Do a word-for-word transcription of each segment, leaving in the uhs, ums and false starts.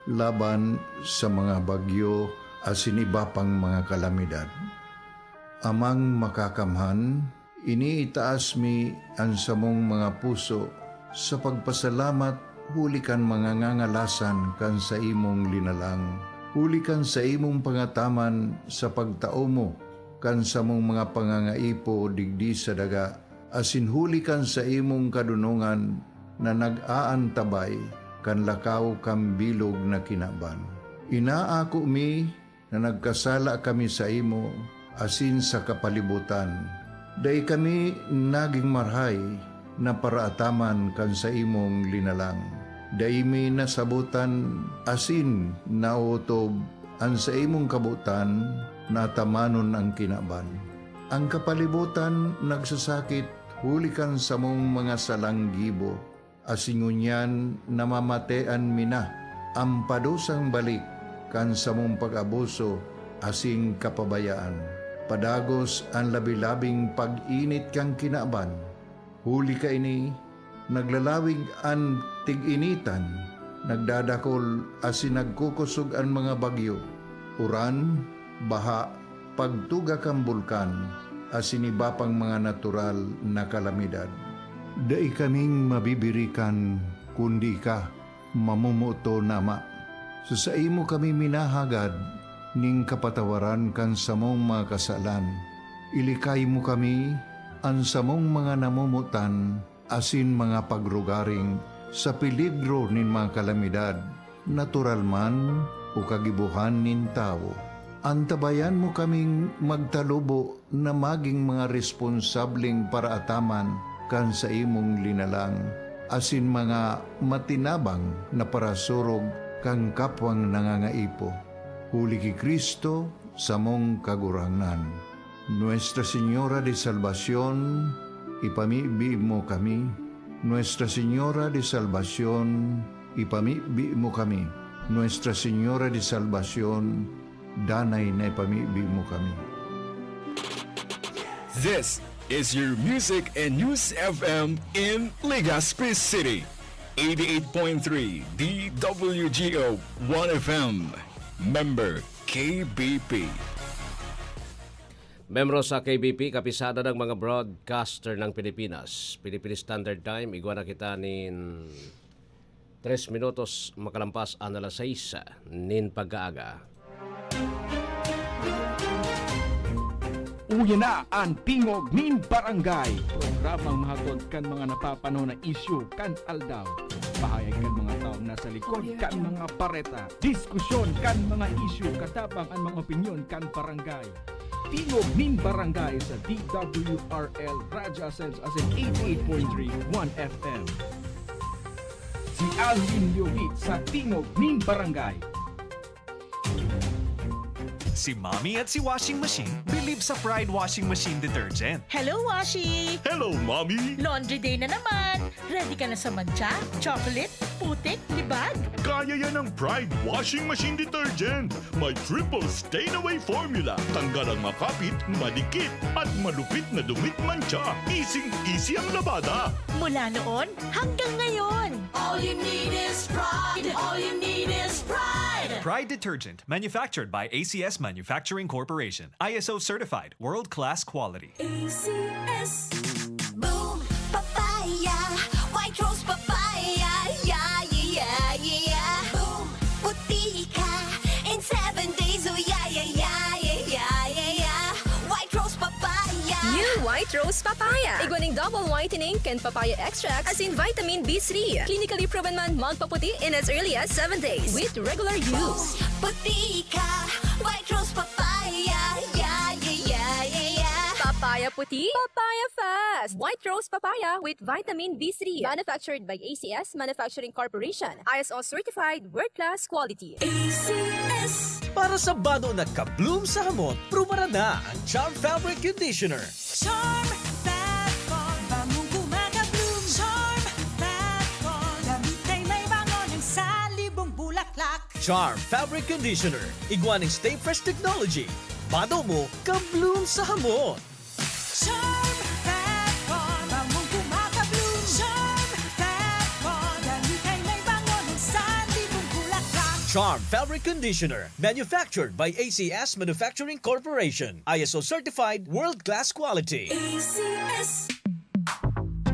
laban sa mga bagyo asin iba pang mga kalamidad. Amang Makakamhan, iniitaas mi an samong mga puso sa pagpasalamat huli kan mga ngangalasan kan saimong linalang, huli kan saimong pangataman sa pagtao mo kan samong mga pangangaipo digdi sa daga, asin huli kan saimong kadonongan na nag-aantabay kan lakaw kan bilog na kinaban. Inaako mi na nagkasala kami saimo asin sa kapalibotan. Dai kami nagin marahay na paraataman kan saimong linalang. Dai mi nasabotan asin naotob an saimong kabotan na atamanon an kinaban. An kapalibotan nagsasakit huli kan samong mga salang gibo, asin ngunyan namamatean mi na an padusang balik kan samong pag-abuso asin kapabayaan. Padagos an labi-labing pag-init kan kinaban. Huli kaini, naglalawig an tig-initan, nagdadakol asin nagkukosog an mga bagyo, uran, baha, pagtuga kan bulkan, asin iba pang mga natural na kalamidad. Dai kaming mabibirikan, kundi ika, mamomoton na Ama. Sa saimo kami minahagad nin kapatawaran kan samong mga kasalan. Ilikay mo kami, an samong mga namomotan, asin mga pagrugaring sa peligro nin mga kalamidad, natural man o kagibohan nin tawo. Antabayan mo kaming magtalubo na magin mga responsableng paraataman kan saimong linalang, asin mga matinabang na parasurog kan kapwang nangangaipo. Huli ki Cristo, samong Kagurangnan. Nuestra Señora de Salvacion, ipamibi mo kami. Nuestra Señora de Salvacion, ipamibi mo kami. Nuestra Señora de Salvacion, danay na ipamibi mo kami. This is your Music and News F M in Legazpi City. eighty-eight point three D W G O one F M. Member K B P. Membro sa K B P, Kapisada ng mga Broadcaster ng Pilipinas, Philippine Standard Time, igwa na kita nin tres minutos makalampas an alas sais nin pagkaaga. Uya na an Tingog nin Barangay, programang mahatod kan mga napapanahon na isyu kan aldaw. Pahayag kan mga taong nasa likod kan mga bareta. Diskusyon kan mga isyu katabang an mga opinyon kan barangay. Tingog nin Barangay sa D W R L Radyo Asenso asin eighty-eight point three One F M. Si Alvin Liogit sa Tingog nin Barangay. Si Mommy at si Washing Machine believe sa Pride Washing Machine Detergent. Hello, Washi! Hello, Mommy! Laundry day na naman! Ready ka na sa mantsa, chocolate, putik, libag? Kaya yan ng Pride Washing Machine Detergent. May triple stain away formula. Tanggal ang makapit, madikit, at malupit na dumi at mantsa. Easing-easy ang labada. Mula noon hanggang ngayon. All you need is pride. All you need is pride. Pride Detergent, manufactured by A C S Manufacturing Corporation. I S O certified, world-class quality. A C S. Boom, papaya. White rose papaya. Yeah, yeah, yeah, yeah. Boom, puti ka. In seven days, oh yeah, yeah, yeah, yeah, yeah, yeah, yeah. White rose papaya. New White Rose Papaya. Igwa ning double whitening kan papaya extract asin vitamin B three. Clinically proven man magpaputi in as early as seven days with regular use. Puti ka. White rose papaya. Yeah, yeah, yeah, yeah, yeah. Papaya puti, papaya fast. White Rose Papaya with vitamin B three. Manufactured by A C S Manufacturing Corporation. I S O certified, world-class quality. A C S. Para sa bado na ka-bloom sa hamot, prubaran na ang Charm Fabric Conditioner. Charm Fab Bond, bangong gumagabloom. Charm Fab Bond, damit ay may bango ng salibong bulaklak. Charm Fabric Conditioner, igwa ning Stay Fresh Technology. Bado mo, ka-bloom sa hamot. Charm Fab Bond, bangong gumagabloom. Charm Fab Bond, damit ay may bango ng salibong bulaklak. Charm Fabric Conditioner, manufactured by A C S Manufacturing Corporation. I S O certified, world-class quality. A C S.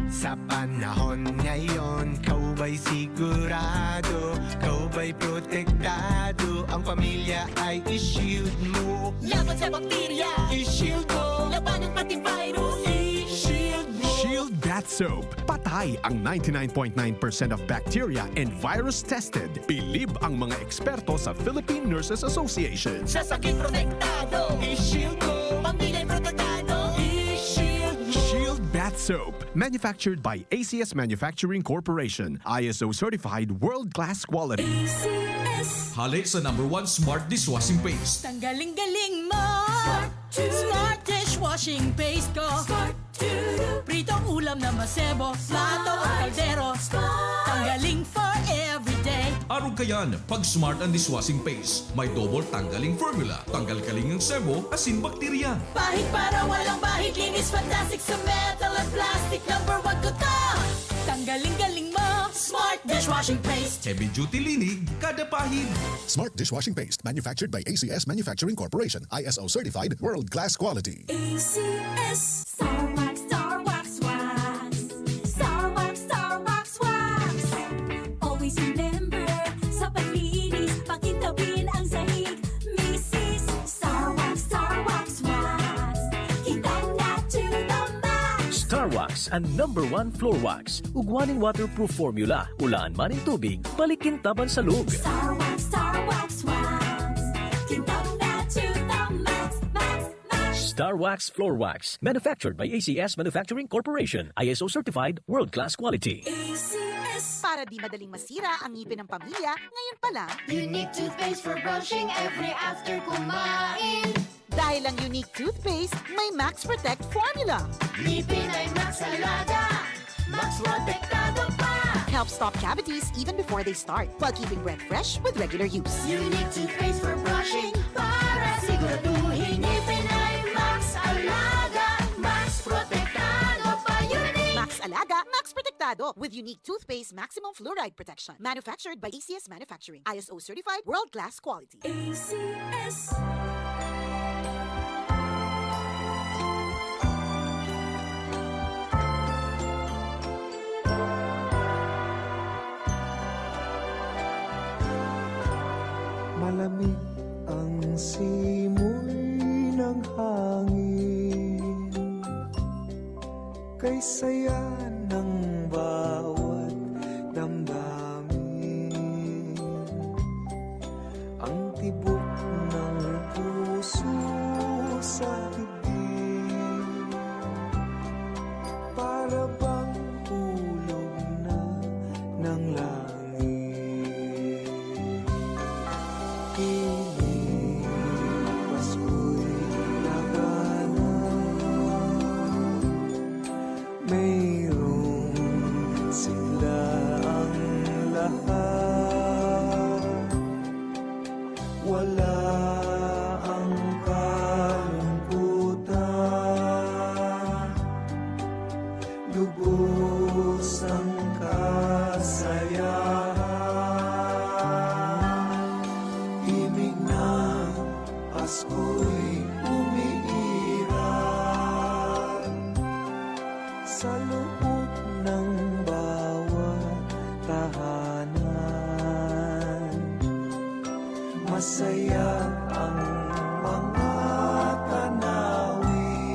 Sa panahon ngayon, ikaw ba'y sigurado, ikaw ba'y protektado, ang pamilya ay i-shield mo. Laban sa bakterya, i-shield mo. Labanan pati virus, i-shield mo. Shield Bath Soap. Patay ang ninety-nine point nine percent of bacteria and virus tested. Bilib ang mga eksperto sa Philippine Nurses Association. Sa sakit protektado, i-shield mo. Pamilya protektado, i-shield mo. Shield Bath Soap. Manufactured by A C S Manufacturing Corporation. I S O certified, world-class quality. A C S. Hale sa number one smart dishwashing paste. Tanggaling-galing mo. Smart to. Smart dishwashing paste ko. Smart to. Pritong ulam na masebo, plato o kaldero. Smart. Tanggaling for everyday. Arog kayan, pag Smart ang dishwashing paste. May double tanggaling formula. Tanggal kaling ang sebo, asin bakterya. Pahid para walang bahid, linis fantastic sa metal at plastic. Number one ko to. Tanggaling-galing mo. Smart dishwashing paste. Heavy duty linig, kada pahid. Smart dishwashing paste, manufactured by A C S Manufacturing Corporation, I S O certified, world-class quality. A C S. Star Wax, Star Wax Wax. Star Wax, Star Wax Wax. Always remember, sa paglinis, pakintabin ang sahig. Misis, Star Wax, Star Wax Wax. Kita na to the max. Star Wax, ang number one floor wax. Ugwa nin waterproof formula. Ulaan man nin tubig, balik kintab an salog. Star Wax, Star Wax Wax. Kintab na to the max, max, max. Star Wax Floor Wax. Manufactured by A C S Manufacturing Corporation. I S O certified, world-class quality. A C S. Para di madaling masira ang ngipin ng pamilya, ngayon pa lang. Unique toothpaste for brushing every after kumain. Dahil ang Unique Toothpaste may Max Protect Formula. Ngipin ay Max Alaga, Max Protektado pa. Helps stop cavities even before they start, while keeping breath fresh with regular use. Unique Toothpaste for brushing, para siguraduhin ngipin ay Max Alaga, Max Protektado pa. Unique. Max Alaga, Max Protektado, with Unique Toothpaste Maximum Fluoride Protection. Manufactured by A C S Manufacturing. I S O certified, world-class quality. A C S. Malamig ang simoy ng hangin, kay saya ng bawat damdamin. Ang tibok ng puso sa dibdib, para bang hulog na ng langit. Ini Pasko'y labanan, mayroong sigla ang lahat. Wala ang kalungkutan, lubos ang kasayahan. Ibig ng Pasko'y umiiral sa loob ng bawat tahanan. Masaya ang mga tanawin,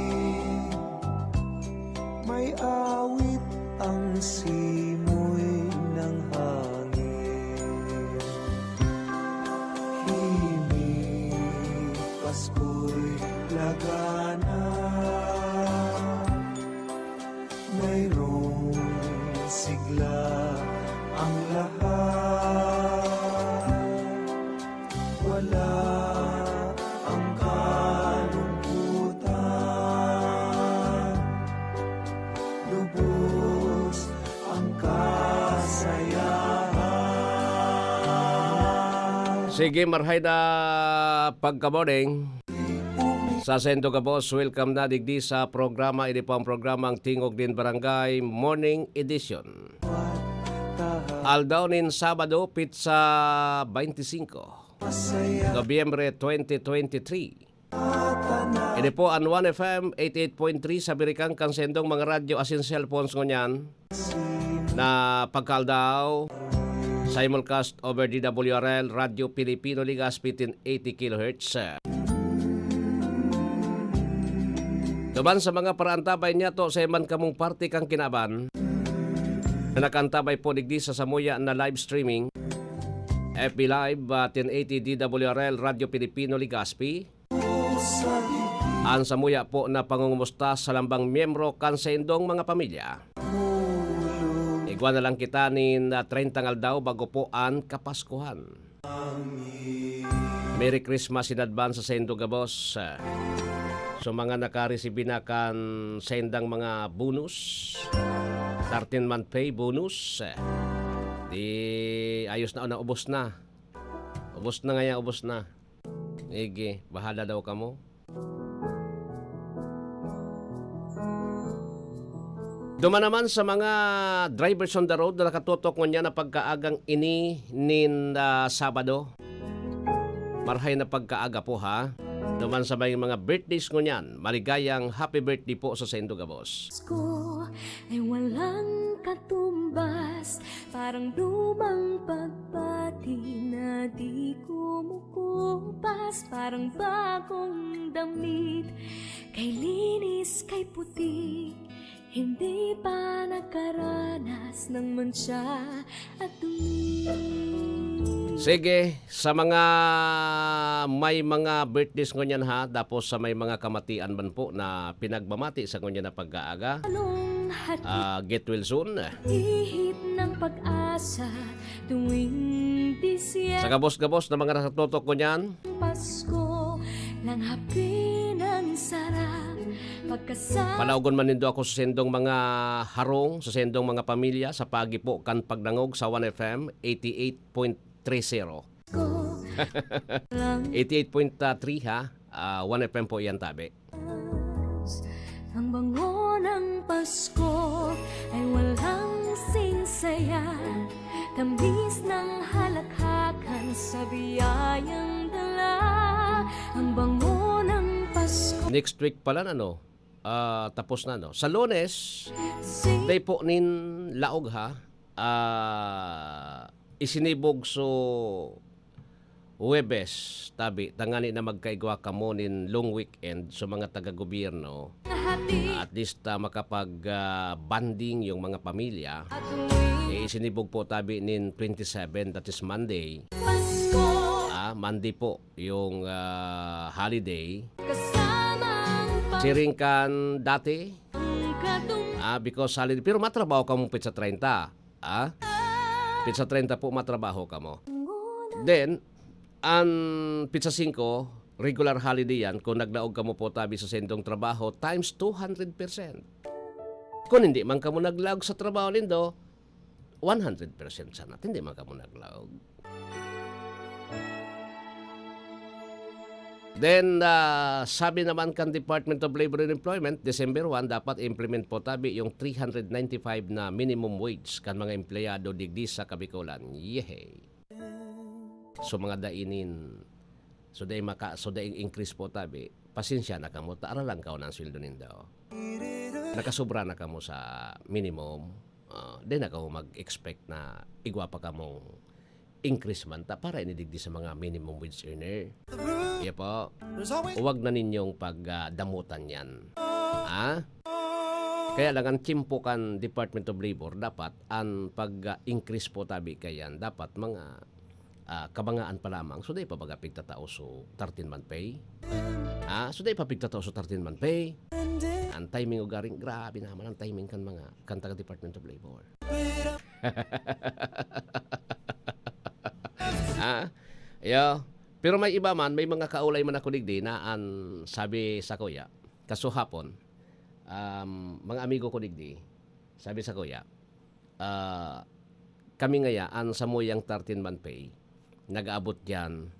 may awit ang simoy ng hangin. Himig, Pasko'y laganap, mayroong sigla ang lahat. Wala ang kalungkutan, lubos ang kasayahan. Sige, marhay na pagka-morning. Sa sendo gabos, welcome na digdi sa programa. Ini po ang programang Tingog nin Barangay Morning Edition. Aldaw nin Sabado, pitsa twenty-five, Nobyembre twenty twenty-three. Ini po an One F M eighty-eight point three sa birikang kan sendong mga radyo asin cellphones ngunyan na pagkaaldaw. Simulcast over D W R L, Radyo Pilipino Legazpi, ten eighty kilohertz. Duman sa mga paraantabay niyato sa iman kamong parte kan kinaban, na nakaantabay po digdi sa samuya na live streaming, F B Live, ah, ten eighty D W R L, Radyo Pilipino Legazpi. An samuya po na pangungumusta sa lambang miyembro kan saindong mga pamilya. Igwa na lang kita nin, ah, treyntang aldaw bago po an Kapaskuhan. Merry Christmas in advance sa saindo gabos. So, mga nakaresibi na kan saindang mga bonus, thirteen month pay bonus, di ayos na, na ubos na. Ubos na ngaya, ubos na. Sige, bahala daw kamo. Duman naman sa mga drivers on the road na nakatutok ngunyan na pagkaagang ini nin, ah, Sabado. Marhay na pagkaaga po, ha. Duman sa may mga birthdays ngunyan, maligayang happy birthday po sa saindo gabos. Ko ay walang katumbas, parang lumang pagpati na di kumukupas, parang bagong damit, kay linis, kay puti, hindi pa nakaranas ng mantsa at dumi. Sige, sa mga may mga birthdays ngunyan ha, tapos sa may mga kamatian man po na pinagmamati sa ngunyan na pagkaaga, Anong hati ah, get well soon. Ihip ng pag-asa tuwing Disyembre. Sa gabos-gabos na mga nakatutok ngunyan, Pasko, lang happy ng sarap, pagkasama. Palaugon man nindo ako sa sendong mga harong, sa sendong mga pamilya, sa pagi po kan pagdangog sa One F M eighty-eight point three zero. Ko lang eighty-eight point three ha, ah, One F M po yan, tabi. Ang bango ng Pasko ay walang singsaya, tamis ng halakhakan sa biyayang dala. Ang bango ng Pasko. Next week pala, ano? Ah, tapos na, no? Sa Lunes, Sing- day po nin laog, ha? Ah, isinibog so Huwebes, tabi, tangani na magkaigwa kamo nin long weekend sa mga taga-gobyerno. Hati. At least, ah, makapag, ah, bonding yung mga pamilya. At tuwing Eh, isinibog po tabi nin twenty-seven, that is Monday. Pasko. Ah, Monday po yung, ah, holiday. Kasamang pag- Siring kan dati. Ang katum- Ah, because holiday. Pero matrabaho kamo pitsa treinta. Ah? Pitsa treinta po matrabaho kamo. Then, an pitsa singko, regular holiday yan, kung naglaog kamo po tabi sa sendong trabaho, times two hundred percent. Kung hindi man kamo naglaog sa trabaho nindo, one hundred percent sana, hindi man kamo naglaog. Then, ah, sabi naman kan Department of Labor and Employment, December one, dapat i-implement po tabi yung three hundred ninety-five na minimum wage kan mga empleyado digdi sa Kabikolan. Yehey! So, mga dainin, so, dai maka-, so, dai increase po tabi, pasensya na kamo, ta aralan kaw na ang sweldo nindo. Nakasubra na kamo sa minimum, ah, di na kamo mag-expect na igwa pa kamong increase man ta para ini digdi sa mga minimum wage earner. Iya po. Huwag na ninyong pagdamutan yan. Ha? Kaya lang, ang tiyempo kan Department of Labor, dapat ang pag-increase po tabi kayan, dapat mga, ah, kabangaan pa lamang. So, dai pa baga pigtatao so thirteen month pay? Ha? So, dai pa pigtatao so thirteen month pay? Ang timing ugaring, grabe naman ang timing kan mga, kan taga Department of Labor. Ha? Yo. Pero may iba man, may mga kaulay man ako digdi na an sabi sa kuya, kasuhapon, um, mga amigo ko digdi, sabi sa kuya, ah, kami ngaya, an samuyang thirteen month pay, nag-aabot diyan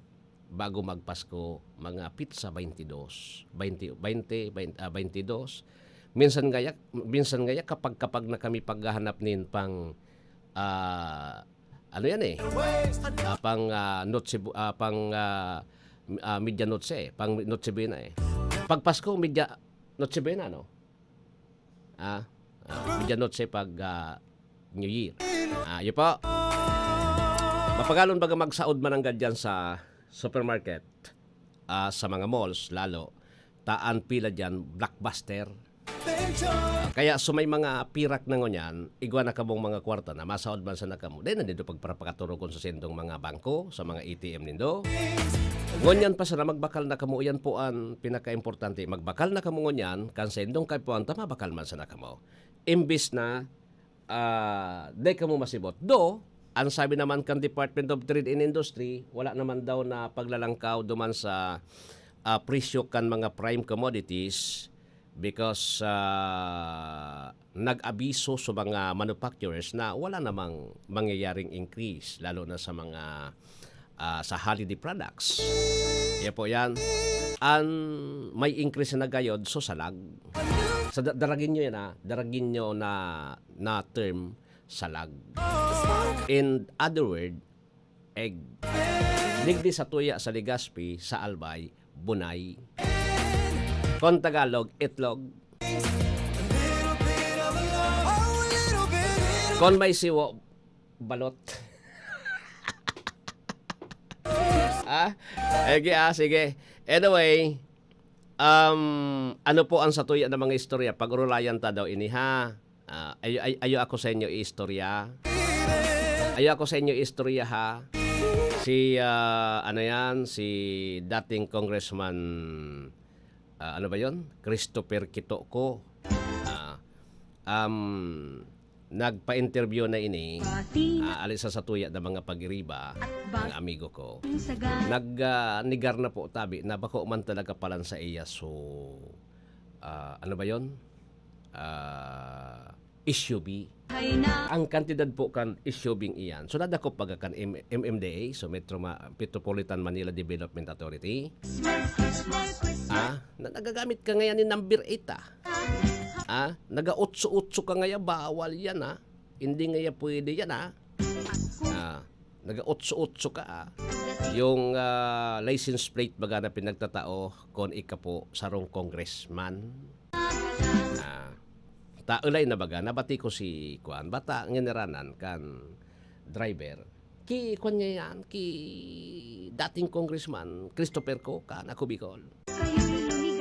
bago magpasko, mga pitsa twenty-two, twenty, twenty, twenty, ah, twenty-two. Minsan ngaya, minsan ngaya kapag, kapag na kami paghahanap nin pang, Ah, ano yan eh? Ah, pang, ah, Noche Bu-, ah, pang, ah, m-, ah, Media Noche, pang Noche Buena eh. Pag Pasko, Media Noche Buena, no? Ah, ah, Media Noche pag, ah, New Year. Ah, yun po. Mapagalon baga magsaod man ang gadyan sa supermarket, ah, sa mga malls, lalo, taan pila dyan, blockbuster. Ah, kaya so may mga pirak na ngunyan, igwa na kamong mga kwarta na masaod man sana kamo. Dai na nindo pagparapakaturugon sa sindong mga bangko, sa mga A T M nindo. Ngunyan pa sana magbakal na kamo, yan po an pinakaimportante. Magbakal na kamo ngunyan, kan sindong kaipuhan ta, mabakal man sana kamo. Imbis na, ah, dai kamo masibot. Do, ang sabi naman kan Department of Trade and Industry, wala naman daw na paglalangkaw duman sa, ah, presyo kan mga prime commodities. Because, ah, nag-abiso sa mga manufacturers na wala namang mangyayaring increase, lalo na sa mga, ah, sa holiday products. Yan po yan. An may increase na gayod, so salag. Sa da-, daragin nyo yan, ah. Daragin nyo na, na term, salag. In other word, egg. Digdi sa tuya sa Legazpi, sa Albay, bunay. Kon Tagalog, itlog. Kon may siwo, balot. Ah? Sige, ah, sige. Anyway, um, ano po ang satuya na mga istorya? Pag-urulayan ta daw ini, ha? Ah, ayo, ay-, ayo ako sa inyo iistorya. Ayo ako sa inyo iistorya, ha. Si, ah, ano yan, si dating Congressman, ah, ano ba yon? Christopher Kitoko. Ah, um, nagpa-interview na ini, ah, ali sa satuya na mga pagiriba, mga amigo ko. Nag, ah, nigar na po tabi na bako man talaga palan sa iya. So, ah, ano ba yon? Ah, S U V. Ang kantidad po kan S U V iyan. So, nadakop baga kan M-, M M D A, so Metro Ma-, Metropolitan Manila Development Authority. Ah, na nagagamit ka ngayon ni number eight, ah. Ah, naga-otso-otso ka ngayon, bawal yan, ah. Hindi ngayon pwede yan, ah. Ah, naga-otso-otso ka, ah. Yung, ah, license plate baga na pinagtatao kon ika po sarong congressman. Ah, taulay na baga, nabati ko si kuan, bata nginiranan kan driver. Ki kuan niya yan, ki dating Congressman Christopher Coca, na Bicol.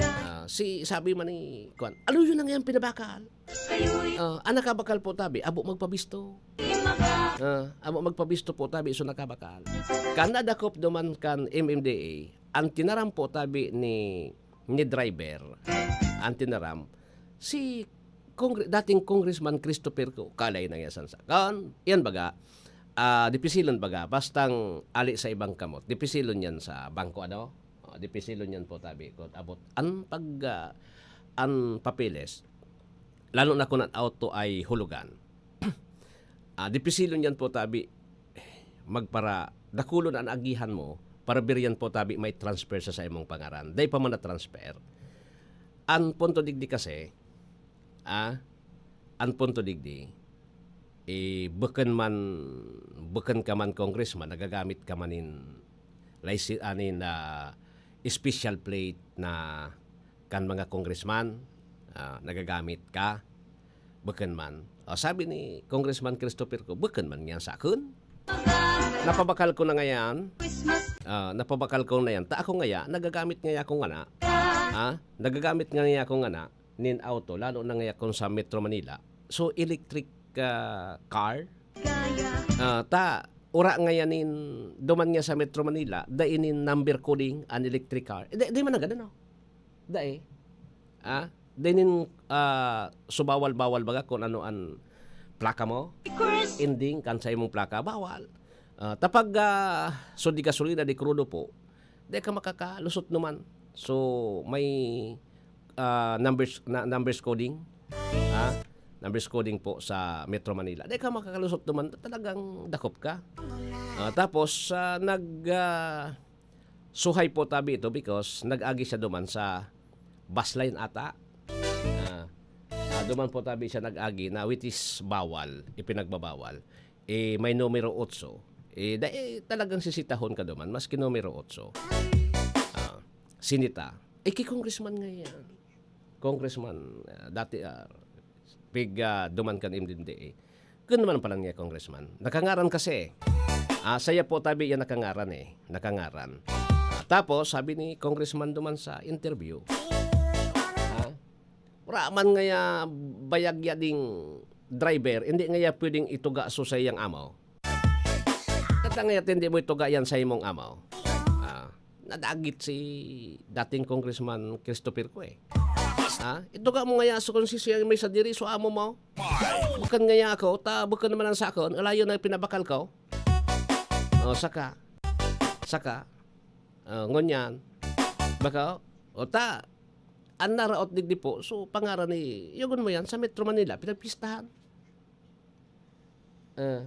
Ah, si, sabi man ni kuan, "Aluyon na ngayon pinabakal." Ah, ang nakabakal po tabi, abo magpabisto. Ah, abo magpabisto po tabi, so nakabakal. Kan nadakop duman kan M M D A, ang tinaram po tabi ni, ni driver, ang tinaram, si Congre-, dating Congressman Christopher Coca, kalay na yan sa kan, yan baga, ah, dipisilon baga, bastang ali sa ibang kamot, dipisilon yan sa bangko, ano? Oh, dipisilon yan po, tabi, kung abot an pag, ah, an papeles, lalo na kung an auto ay hulugan. Ah, dipisilon yan po, tabi, magpara-, dakulon an agihan mo, para biriyan po, tabi, may transfer sa, sa imong pangaran. Dai pa man na-transfer. An punto digdi kasi, ah, an punto digdi, eh, bukon man, bukon ka man congressman, nagagamit ka man nin license, anin, ah, special plate na kan mga congressman, ah, nagagamit ka, bukon man. O, sabi ni Congressman Christopher Coca, "Bukon man yan sa akon. Napabakal ko na ngayan. Ah, napabakal ko na yan. Ta ako ngaya, nagagamit ngaya ako ngana. Ah, nagagamit ngaya ako ngana nin auto, lalo na ngaya kung sa Metro Manila." So, electric, ah, car. Ah, ta, ura ngaya nin duman nga sa Metro Manila, dai nin number coding an electric car. Eh, dai, dai man na ganun, no? Dai. Ah, dai nin, ah, so bawal-bawal baga kung ano an plaka mo? Ending kan sa imong plaka, bawal. Ah, ta pag, ah, so di gasolina, di krudo po, dai ka makakalusot naman. So, may, ah, numbers, na, numbers coding. Ah, numbers coding po sa Metro Manila. Dai ka makakalusot naman, talagang dakop ka. Ah, tapos, ah, nag, ah, suhay po tabi ito because nag-agi siya duman sa bus line ata. Ah, ah, duman po tabi siya nag-agi na which is bawal, ipinagbabawal. eh, may numero otso, eh, da-, eh, talagang sisitahon ka duman, maski numero otso. Ah, sinita. Eh, ki congressman nga yan. Congressman, ah, dati, ah, pig, ah, duman kan M D M D A. Kun naman pala niya, congressman. Nakangaran kasi. Ah, saya po tabi yan nakangaran eh. Nakangaran. Ah, tapos, sabi ni congressman duman sa interview, ah, wala man ngaya bayag ya ding driver, hindi ngaya pwedeng ituga so sa iyang amo. Kata ngaya hindi mo ituga yan sa imong amo. Ah, nadagit si dating congressman Christopher ko eh. Ha? Ituga mo ngaya so kung si siya may sadiri, so amo mo. Bukan ngaya ako, ta bukan naman ang sakon, alayo na pinabakal ko. O, saka, saka, ah, ngunyan, baka, o ta, an naraot digdi po, so pangaran ni, yugon mo yan, sa Metro Manila, pinagpistahan. Ah,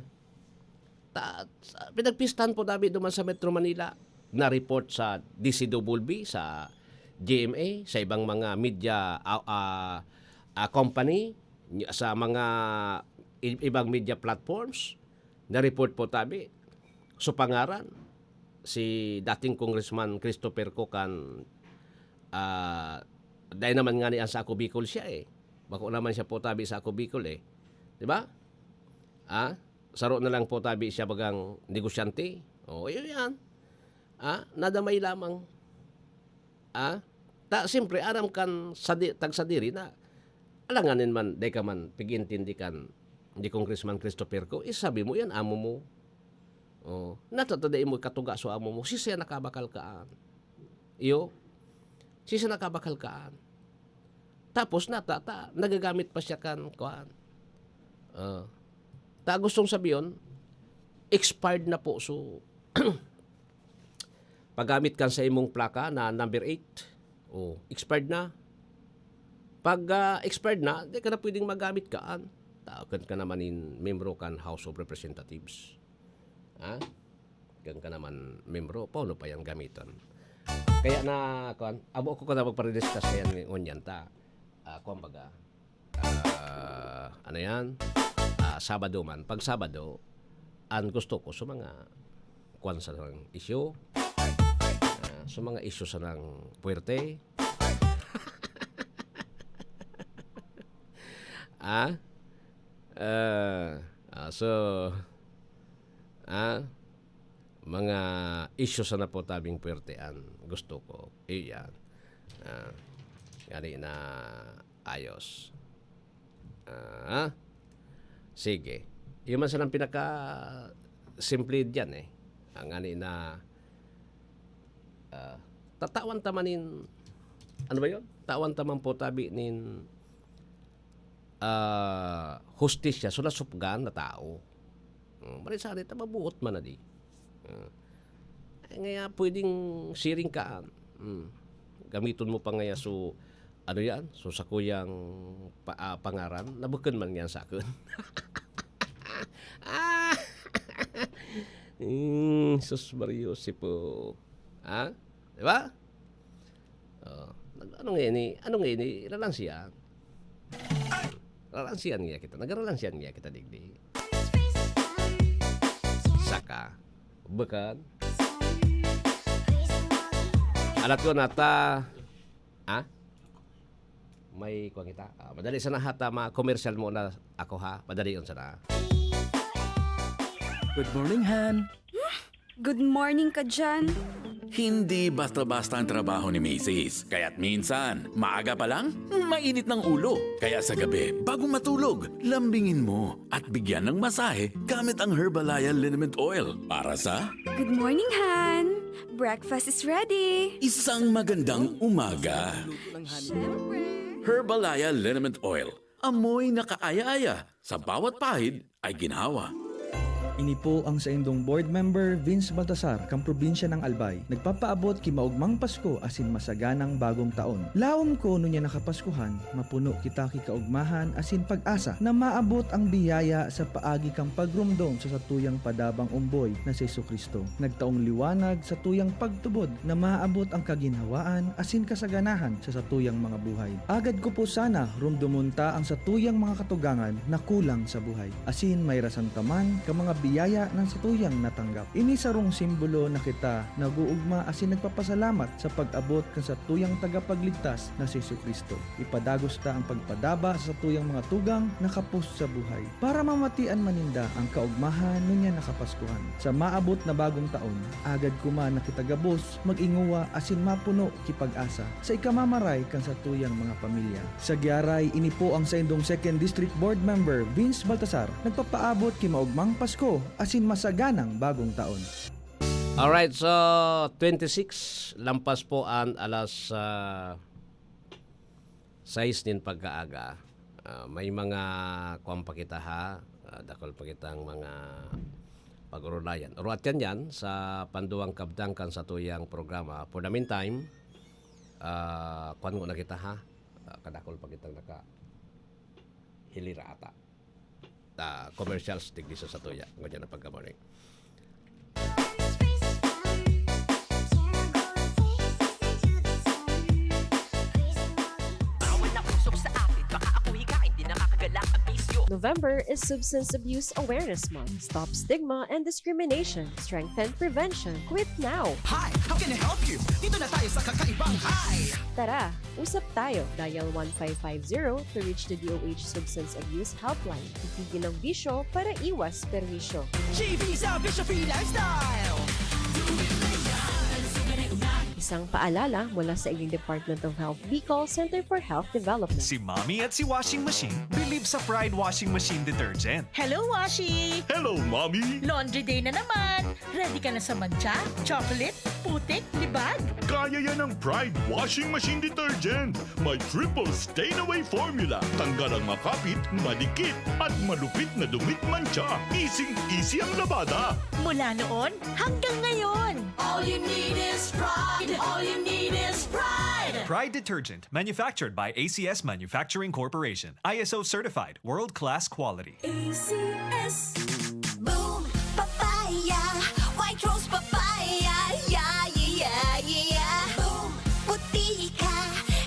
ta, sa, pinagpistahan po namin duman sa Metro Manila. Na-report sa D C W B, sa G M A, sa ibang mga media, ah, ah, ah, company, sa mga i-, ibang media platforms. Na-report po tabi. So, pangaran, si dating Congressman Christopher Coc kan, ah, dai naman ngani an sa Ako Bicol siya eh. Bako naman siya po tabi sa Ako Bicol eh. Di ba? Ah, saro na lang po tabi siya bagang negosyante. O, yun yan. Ah, nadamay lamang. Ah, ta, siyempre, aram kan sadi-, tagsadiri na, alanganin man, dai ka man, pig-intindi kan, di Congressman Christopher ko, isabi mo yan, amo mo. Oh, natatada mo katuga so amo mo, si siya nakabakal kaan. Iyo, si siya nakabakal kaan. Tapos nata, ta, nagagamit pa siya kan, kuan. Ah, ta, gustong sabiyon, expired na po, so, paggamit kan sa imong plaka na number eight, oh, expired na. Pag, ah, expired na, di ka na pwedeng magamit kaan. Tawagan ka naman nin membro kan House of Representatives. Ha? Kan ka naman membro, paano pa yan gamiton? Kaya na, kuan, abo ko ka na magparediscuss yan ngunyan ta. Ah, kuan baga, ah, ano yan? Ah, Sabado man. Pag Sabado, an gusto ko sa mga kuan sa nang isyu, ah, sa mga isyu sa nang puwerte. Ah? Ah, ah, so, ah, mga isyu sa napotabing puwerte an gusto ko. Iyan. Ah, ngani na ayos. Ah, sige. Yun man sanang pinaka simple diyan eh. Ang ani na, ah, tatawan ta man nin, ano ba yun? Tawan ta man po tabi nin, ah, hustisya. So, nasupgan na tao. Hmm, marisari ta, mabuot man na di. Ah. Ay, ngaya pwedeng siring ka, hmm. Gamiton mo pa ngaya so, ano yan? So, sa kuyang pa, ah, pangaran, nabukon man yan sa akon. Ah! Hmm, sus Mario, si po. Ha? Di ba? Oh, nag-, ano nga ini? Ano nga ini? Lalansiyan. Lalansiyan nga kita. Nagralansiyan nga kita, digdi. Saka, bukan? Alat ko nata, ha? May kuwan kita. Ah, madali sana ha, ta, ma-commercial muna ako ha. Madali yun sana. Good morning, Han. Good morning ka dyan. Hindi basta-basta ang trabaho ni Misis. Kaya't minsan, maaga pa lang, mainit ng ulo. Kaya sa gabi, bago matulog, lambingin mo at bigyan ng masahe gamit ang Herbalaya Liniment Oil para sa Good morning, Han. Breakfast is ready. Isang magandang umaga. Siyempre. Herbalaya Liniment Oil. Amoy na kaaya-aya. Sa bawat pahid ay ginhawa. Ini po ang saindong board member, Vince Baltasar, kan probinsya ng Albay. Nagpapaabot ki maogmang Pasko asin masaganang Bagong Taon. Laom ko ngunyan na Kapaskuhan, mapuno kita ki kaogmahan asin pag-asa na maabot ang biyaya sa paagi kan pagromdom sa satuyang padabang omboy na si Jesu-Cristo. Nagtaong liwanag satuyang pagtubod na maabot ang kaginhawaan asin kasaganahan sa satuyang mga buhay. Agad ko po sana romdomon ta ang satuyang mga katugangan na kulang sa buhay, asin mairasan ta man kan mga biyaya na satuyang natanggap. Ini sarong simbolo na kita nag-oogma asin nagpapasalamat sa pag-abot kan satuyang Tagapagligtas na si Jesu-Cristo. Ipadagos ta ang pagpadaba sa satuyang mga tugang na kapos sa buhay, para mamatian man ninda ang kaogmahan ngunyan na Kapaskuhan. Sa maabot na Bagong Taon, agad ko man na kita gabos mag-ingowa asin mapuno ki pag-asa sa ikamamaray kan satuyang mga pamilya. Sa giaray, ini po ang saindong Second District Board Member, Vince Baltasar, nagpapaabot ki maogmang Pasko asin masaganang Bagong Taon. Alright, so twenty-six, lampas po an alas ah, sais nin pagkaaga. Ah, may mga kuwan pa kita ha, ah, dakul pa kitang mga pag-urulayan. Uruat yan yan sa panduwang kabtang kan satuyang programa. For the meantime, ah, kuwan muna kita ha. Ah, kadakul pa kitang naka hilira ata. Ah, commercials digdi sa satuya. Ngunyan na pagka-morning. Bawal na usok sa atin, baka ako hikain, di na makagalang ang bisyo. November is Substance Abuse Awareness Month. Stop stigma and discrimination. Strengthen prevention. Quit now! Hi! How can I help you? Dito na tayo sa kakaibang high! Tara, usap tayo. Dial one five five zero to reach the D O H Substance Abuse Helpline. Itigil ang bisyo para iwas perwisyo. G V sa Bisyo Free Lifestyle! Isang paalala mula sa Iling Department of Health Bicol Center for Health Development. Si Mommy at si Washing Machine believe sa Pride Washing Machine Detergent. Hello, Washi! Hello, Mommy! Laundry day na naman! Ready ka na sa mantsa, chocolate, putik, libag? Kaya yan ng Pride Washing Machine Detergent. May triple stain away formula. Tanggal ang makapit, madikit, at malupit na dumit mantsa. Easy-easy ang labada. Mula noon hanggang ngayon! All you need is pride. All you need is pride. Pride Detergent, manufactured by A C S Manufacturing Corporation. I S O certified, world-class quality. A C S. Boom! Papaya! White Rose Papaya! Yeah, yeah, yeah, yeah, yeah! Boom! Puti ka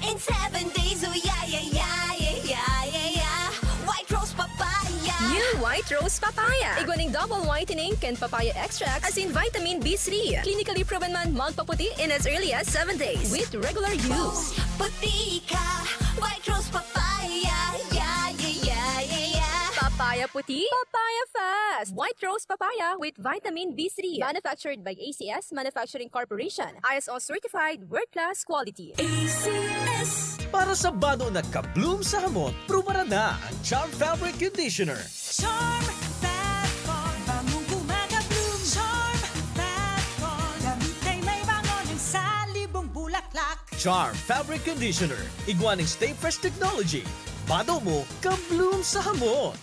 in seven days! Oh, yeah, yeah, yeah, yeah, yeah, yeah, yeah! White Rose Papaya! New White Rose Papaya. Igwa ning double whitening kan papaya extract asin vitamin B three. Clinically proven man magpaputi in as early as seven days with regular use. Puti ka! White Rose Papaya! Yeah, yeah, yeah, yeah, yeah! Papaya puti, papaya fast. White Rose Papaya with vitamin B three. Manufactured by A C S Manufacturing Corporation. I S O certified, world-class quality. A C S. Para sa bado na ka-bloom sa hamot, prubaran na ang Charm Fabric Conditioner. Charm Fat Con, bangong kumaka-bloom. Charm Fat Con, damit ay may bango ng salibong bulaklak. Charm Fabric Conditioner, igwa ning Stay Fresh Technology. Bado mo, ka-bloom sa hamot.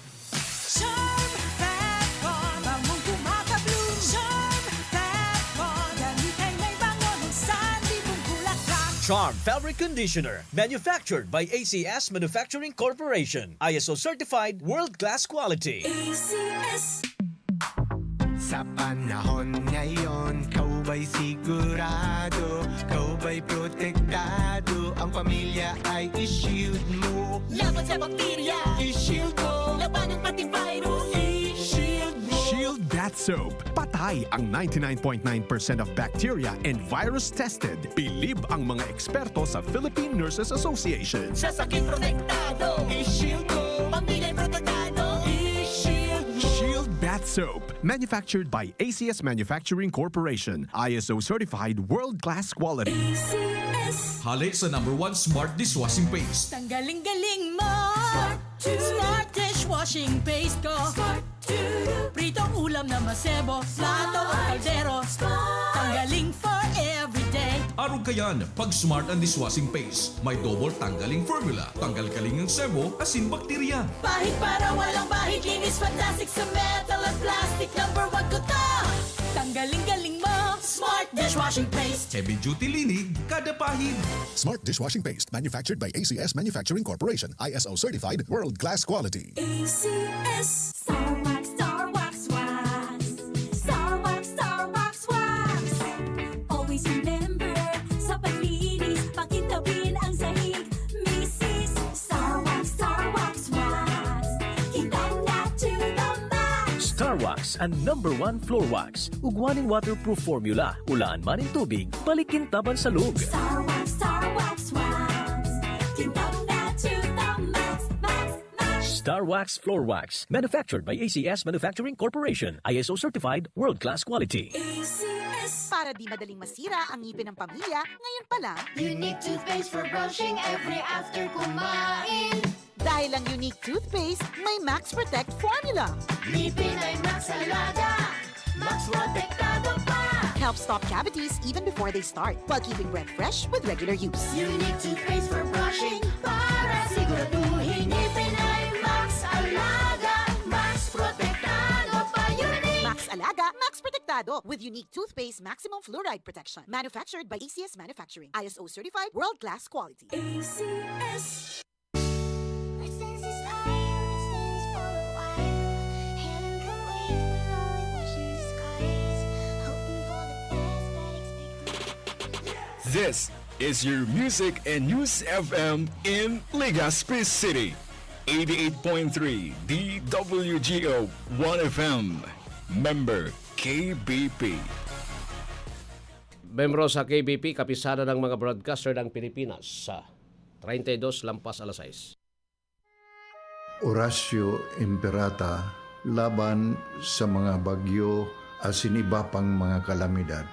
Charm Fat Con, bangong kumaka-bloom. Charm Fat Con, damit ay may bango ng salibong bulaklak. Charm Fabric Conditioner, manufactured by A C S Manufacturing Corporation. I S O certified, world-class quality. A C S. Sa panahon ngayon, kaw ba'y sigurado? Kaw ba'y protektado? Ang pamilya ay i-shield mo. Laban sa bakterya, i-shield mo. Labanan pati virus, i-shield mo. Shield Bath Soap. Patay ang ninety-nine point nine percent of bacteria and virus tested. Bilib ang mga eksperto sa Philippine Nurses Association. Sa sakit protektado, i-shield mo. Pamilya protektado, i-shield mo. Shield Bath Soap. Manufactured by A C S Manufacturing Corporation. I S O certified, world-class quality. A C S. Hale sa number one smart dishwashing paste. Tanggaling galing mo! Smart dishwashing paste ko. Pritong ulam na masebo, plato o kaldero. Tanggaling for everyday. Arog kayan, pag Smart ang dishwashing paste. May double tanggaling formula, tanggal kaling ang sebo, asin bakterya. Pahid para walang bahid, linis fantastic sa metal at plastic. Number one ko to! Tanggaling galing mo, Smart dishwashing paste. Heavy duty linig, kada pahid. Smart dishwashing paste, manufactured by A C S Manufacturing Corporation, I S O certified, world class quality. A C S. Star Wax, Star Wax, Wax. Star Wax, Star Wax, Wax. Always remember, sa paglinis, pakintabin ang sahig. Misis, Star Wax, Star Wax, Wax. Kintab na to the max. Star Wax, ang number one floor wax. Ugwa nin waterproof formula. Ulaan man nin tubig, balik kintaban sa log. Star Wax, Star Wax, Wax. Kintab na to the max, max, max. Star Wax Floor Wax, manufactured by A C S Manufacturing Corporation, I S O certified, world-class quality. A C S. Para di madaling masira ang ngipin ng pamilya, ngayon pa lang. Unique toothpaste for brushing every after kumain. Dahil ang Unique Toothpaste may Max Protect Formula. Ngipin ay Max Alaga, Max Protektado pa. Helps stop cavities even before they start, while keeping breath fresh with regular use. Unique Toothpaste for brushing, para siguraduhin ngipin ay Max Alaga, Max Protektado pa. Unique! Max Alaga, Max Protektado, with Unique Toothpaste Maximum Fluoride Protection. Manufactured by A C S Manufacturing. I S O certified, world-class quality. A C S. My senses high, my senses for a while. Heaven can wait, we're all in wishing skies. Hoping for the best, but expecting This is your music and news F M in Legazpi City. Eighty-eight point three D W G O One F M. Member K B P. Membro sa K B P, Kapisanan ng mga Broadcaster ng Pilipinas, sa treinta y dos lampas alas sais. Oratio Imperata laban sa mga bagyo asin iba pang mga kalamidad.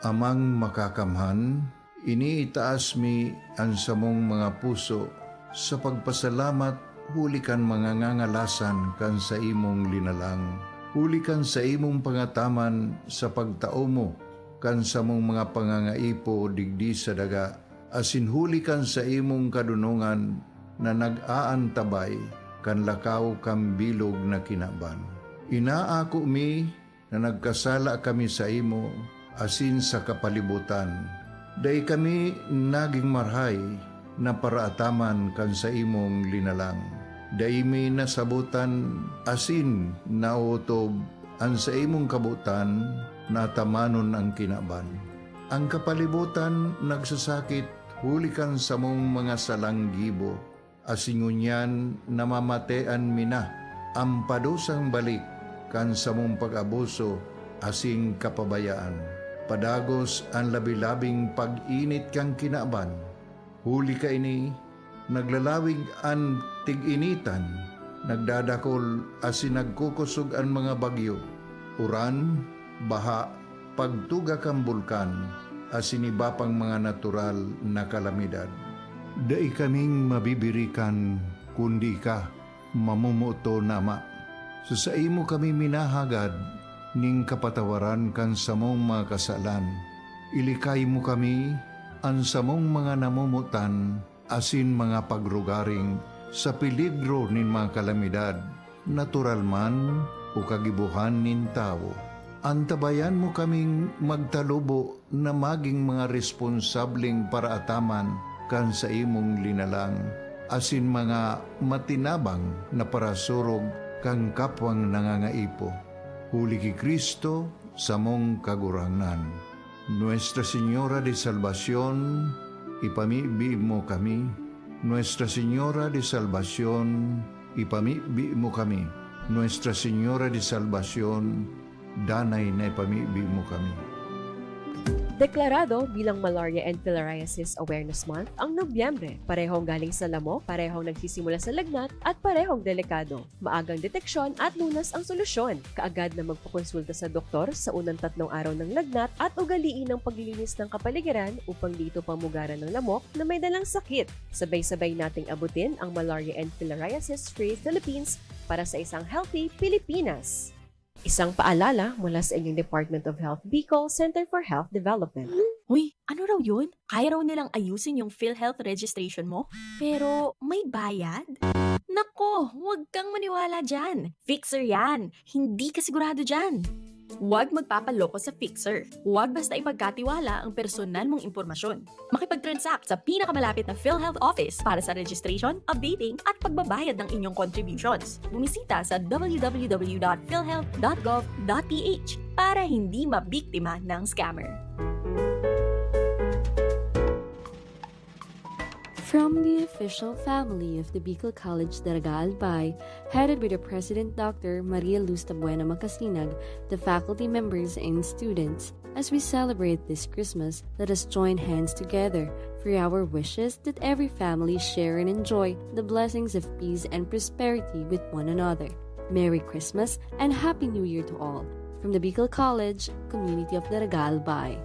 Amang Makakamhan, iniitaas mi an samong mga puso sa pagpasalamat huli kan mga ngangalasan kan saimong linalang, huli kan saimong pangataman sa pagtao mo kan samong mga pangangaipo digdi sa daga, asin huli kan saimong kadonongan na nag-aantabay kan lakaw kan bilog na kinaban. Inaako mi na nagkasala kami saimo asin sa kapalibotan. Dai kami nagin marahay na paraataman kan saimong linalang. Dai mi nasabotan asin naotob an saimong kabotan na atamanon an kinaban. An kapalibotan nagsasakit huli kan samong mga salang gibo, asin ngunyan namamatean mi na an padusang balik kan samong pag-abuso asin kapabayaan. Padagos an labi-labing pag-init kan kinaban. Huli kaini, naglalawig an tig-initan, nagdadakol asin nagkukosog an mga bagyo, uran, baha, pagtuga kan bulkan, asin iba pang mga natural na kalamidad. Dai kaming mabibirikan kundi ika, mamomoton na Ama. Sa saimo kami minahagad nin kapatawaran kan samong mga kasalan. Ilikay mo kami, an samong mga namomotan, asin mga pagrugaring sa peligro nin mga kalamidad, natural man o kagibohan nin tawo. Antabayan mo kaming magtalubo na magin mga responsableng paraataman kan saimong linalang, asin mga matinabang na parasurog kan kapwang nangangaipo. Huli ki Cristo, samong Kagurangnan. Nuestra Señora de Salvacion, ipamibi mo kami. Nuestra Señora de Salvacion, ipamibi mo kami. Nuestra Señora de Salvacion, danay na ipamibi mo kami. Deklarado bilang Malaria and Filariasis Awareness Month ang Nobyembre. Parehong galing sa lamok, parehong nagsisimula sa lagnat, at parehong delikado. Maagang deteksyon at lunas ang solusyon. Kaagad na magpakonsulta sa doktor sa unang tatlong araw ng lagnat at ugaliin ang paglilinis ng kapaligiran upang di ito pamugaran ng lamok na may dalang sakit. Sabay-sabay nating abutin ang Malaria and Filariasis Free Philippines para sa isang healthy Pilipinas. Isang paalala mula sa inyong Department of Health Bicol, Center for Health Development. Uy, ano raw yun? Kaya raw nilang ayusin yung PhilHealth registration mo? Pero may bayad? Nako, huwag kang maniwala dyan. Fixer yan. Hindi ka sigurado dyan. Huwag magpapaloko sa fixer. Huwag basta ipagkatiwala ang personal mong impormasyon. Makipag-transact sa pinakamalapit na PhilHealth office para sa registration, updating, at pagbabayad ng inyong contributions. Bumisita sa w w w dot philhealth dot gov dot p h para hindi mabiktima ng scammer. From the official family of the Bicol College Daraga Albay, headed by the President Doctor Maria Luz Tabuena Macasinag, the faculty members and students, as we celebrate this Christmas, let us join hands together for our wishes that every family share and enjoy the blessings of peace and prosperity with one another. Merry Christmas and Happy New Year to all. From the Bicol College, Community of Daraga Albay.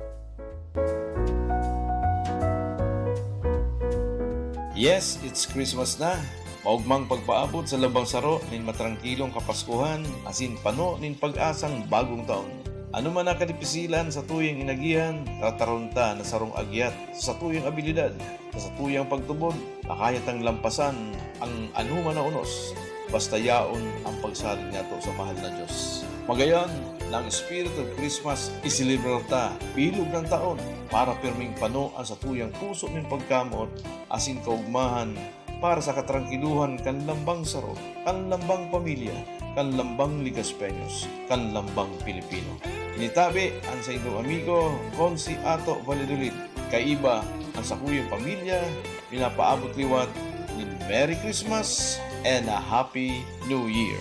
Yes, it's Christmas na. Maugmang pagpaabot sa lambang saro nin matrangkilong Kapaskuhan asin pano nin pag-asang bagong taon. Ano man ang kadipisilan sa tuyang inagihan, tataron ta na sarong agyat sa tuyang abilidad, sa satuyang pagtubod, makaya tang lampasan ang anoman na unos, basta yaon ang pagsalig nato sa mahal na Dios. Magayon na ang Spirit of Christmas iselebrar ta bilog ng taon para pirming pano ang satuyang puso nin pagkamot asin kaugmahan para sa katrangkiluhan kan lambang saro, kan lambang pamilya, kan lambang Legazpeños, kan lambang Pilipino. Ini tabi an saindong amigo, Consi Ato Valladolid. Kaiba an sakuyang pamilya, pinapaabot liwat nin Merry Christmas and a Happy New Year.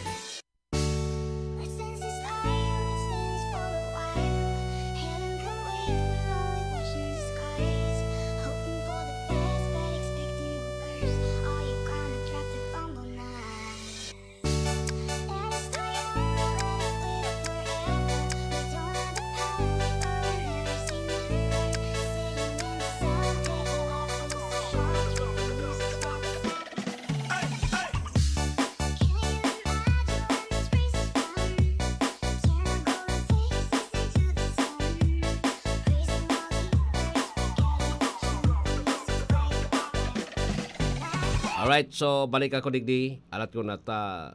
Alright, so balik ako digdi. Alat ko na ta,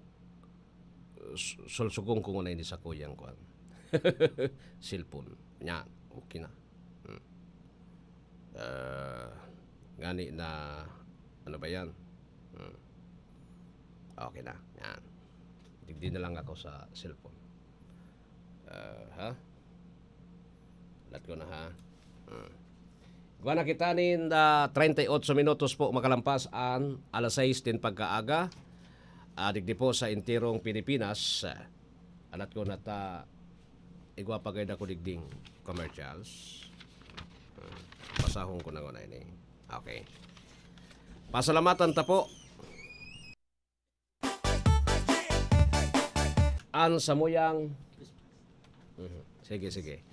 sulsugon ko muna ini sa kuyang kuan. Cellphone. Yan. Okay na. Hmm. Uh, ngani na, ano ba yan? Hmm. Okay na. Yan. Digdi na lang ako sa cellphone. Uh, ha? Lat ko na ha. Hmm. Gwa na kita nin uh, treinta y ocho minutos po makalampas an alas sais din pagkaaga. Uh, digdi po sa enterong Pilipinas. Uh, alat ko na ta igwa pa gayud ako digding commercials. Pasahon ko na ngunay ni. Okay. Pasalamatan ta po. An samuyang. Mhm. Sige, sige.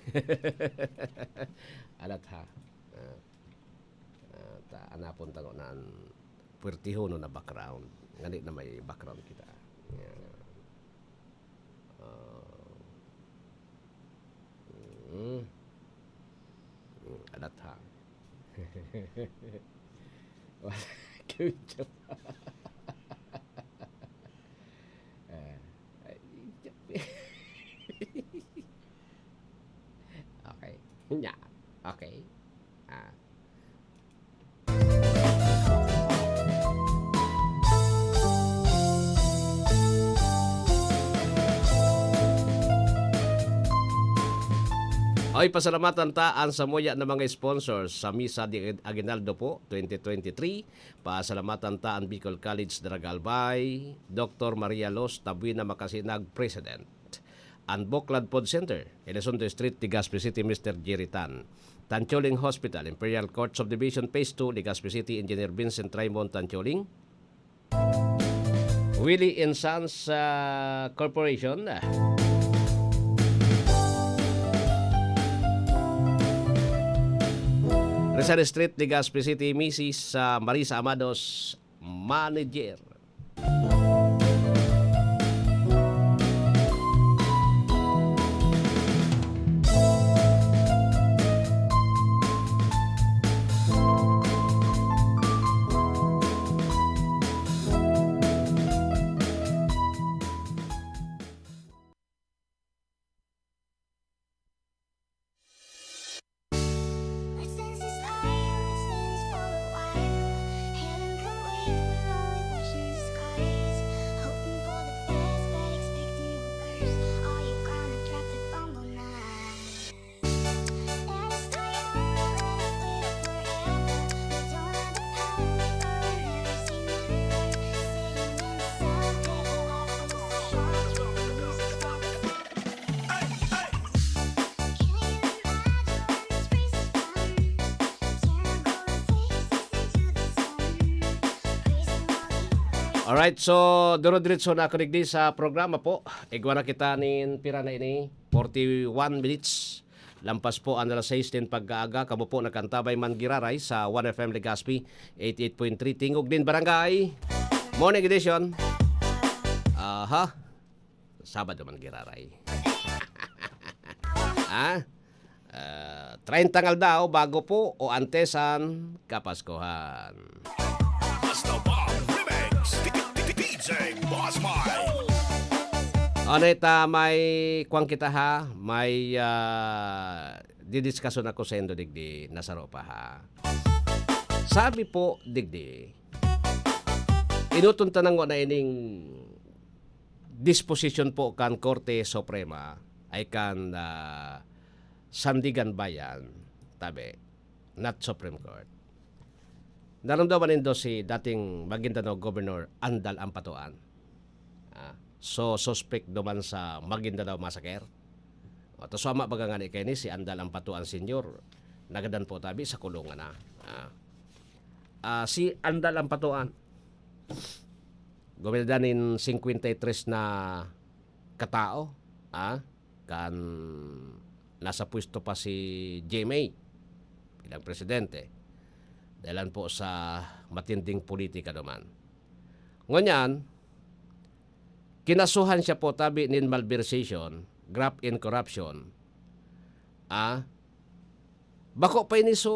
Alat ha. Ah. Ah, ta anapon ta na an puwertihonon na background. Ngani na may background kita. Yan. Ah. Mm. Mm, alat ha. Wala, good job. Ah, ay, okay. Nya. Okay. Ah. Oy, pasalamatan ta an samuya na mga sponsors sa Misa de Aguinaldo po, twenty twenty-three. Pasalamatan ta an Bicol College Daraga Albay, Doktor Maria Los Tabuena Macasinag, President. An Buklad Food Center, Elizondo Street, Legazpi City, Mister Jerry Tan. Tancholing Hospital, Imperial Court Subdivision, Phase two, Legazpi City, Engineer Vincent Raymond Tancholing. Willie and Sons, ah, Corporation. Rizal Street, Legazpi City, Missus, ah, Marisa Amados, Manager. Alright, so duro-diretso na ako digdi sa programa po. Igwa na kita nin pira na ini, forty-one minutes. Lampas po ang alas sais nin pagkaaga, kamo po nagkantabay man giraray sa One F M Legazpi, eighty-eight point three, Tingog nin Barangay. Morning edition. Aha. Sabado man giraray. Ha? Ah, treinta ngal daw bago po o antes an Kapaskuhan. Basta Bang Remix, D J Boss Mike. Ano ita, may kwan kita ha, may, ah, didiskason ako sa indo digdi na saro pa ha. Sabi po digdi, inuton ta na ngona ining disposisyon po kan Korte Suprema ay kan, ah, Sandiganbayan, tabi, not Supreme Court. Naramdaman nindo si dating Maguindanao Governor Andal Ampatuan. Ah, so, suspect duman sa Maguindanao Massacre. O, ta suma baga ngani kaini si Andal Ampatuan Senior, nagadan po tabi sa kulungan na. Ah. Ah, si Andal Ampatuan, guminadan nin singkwenta y tres na katao, ah, kan nasa pwesto pa si J M A bilang presidente. Dahilan po sa matinding politika duman. Ngunyan, kinasuhan siya po tabi nin malversation, graft and corruption. Ah, bako pa ini so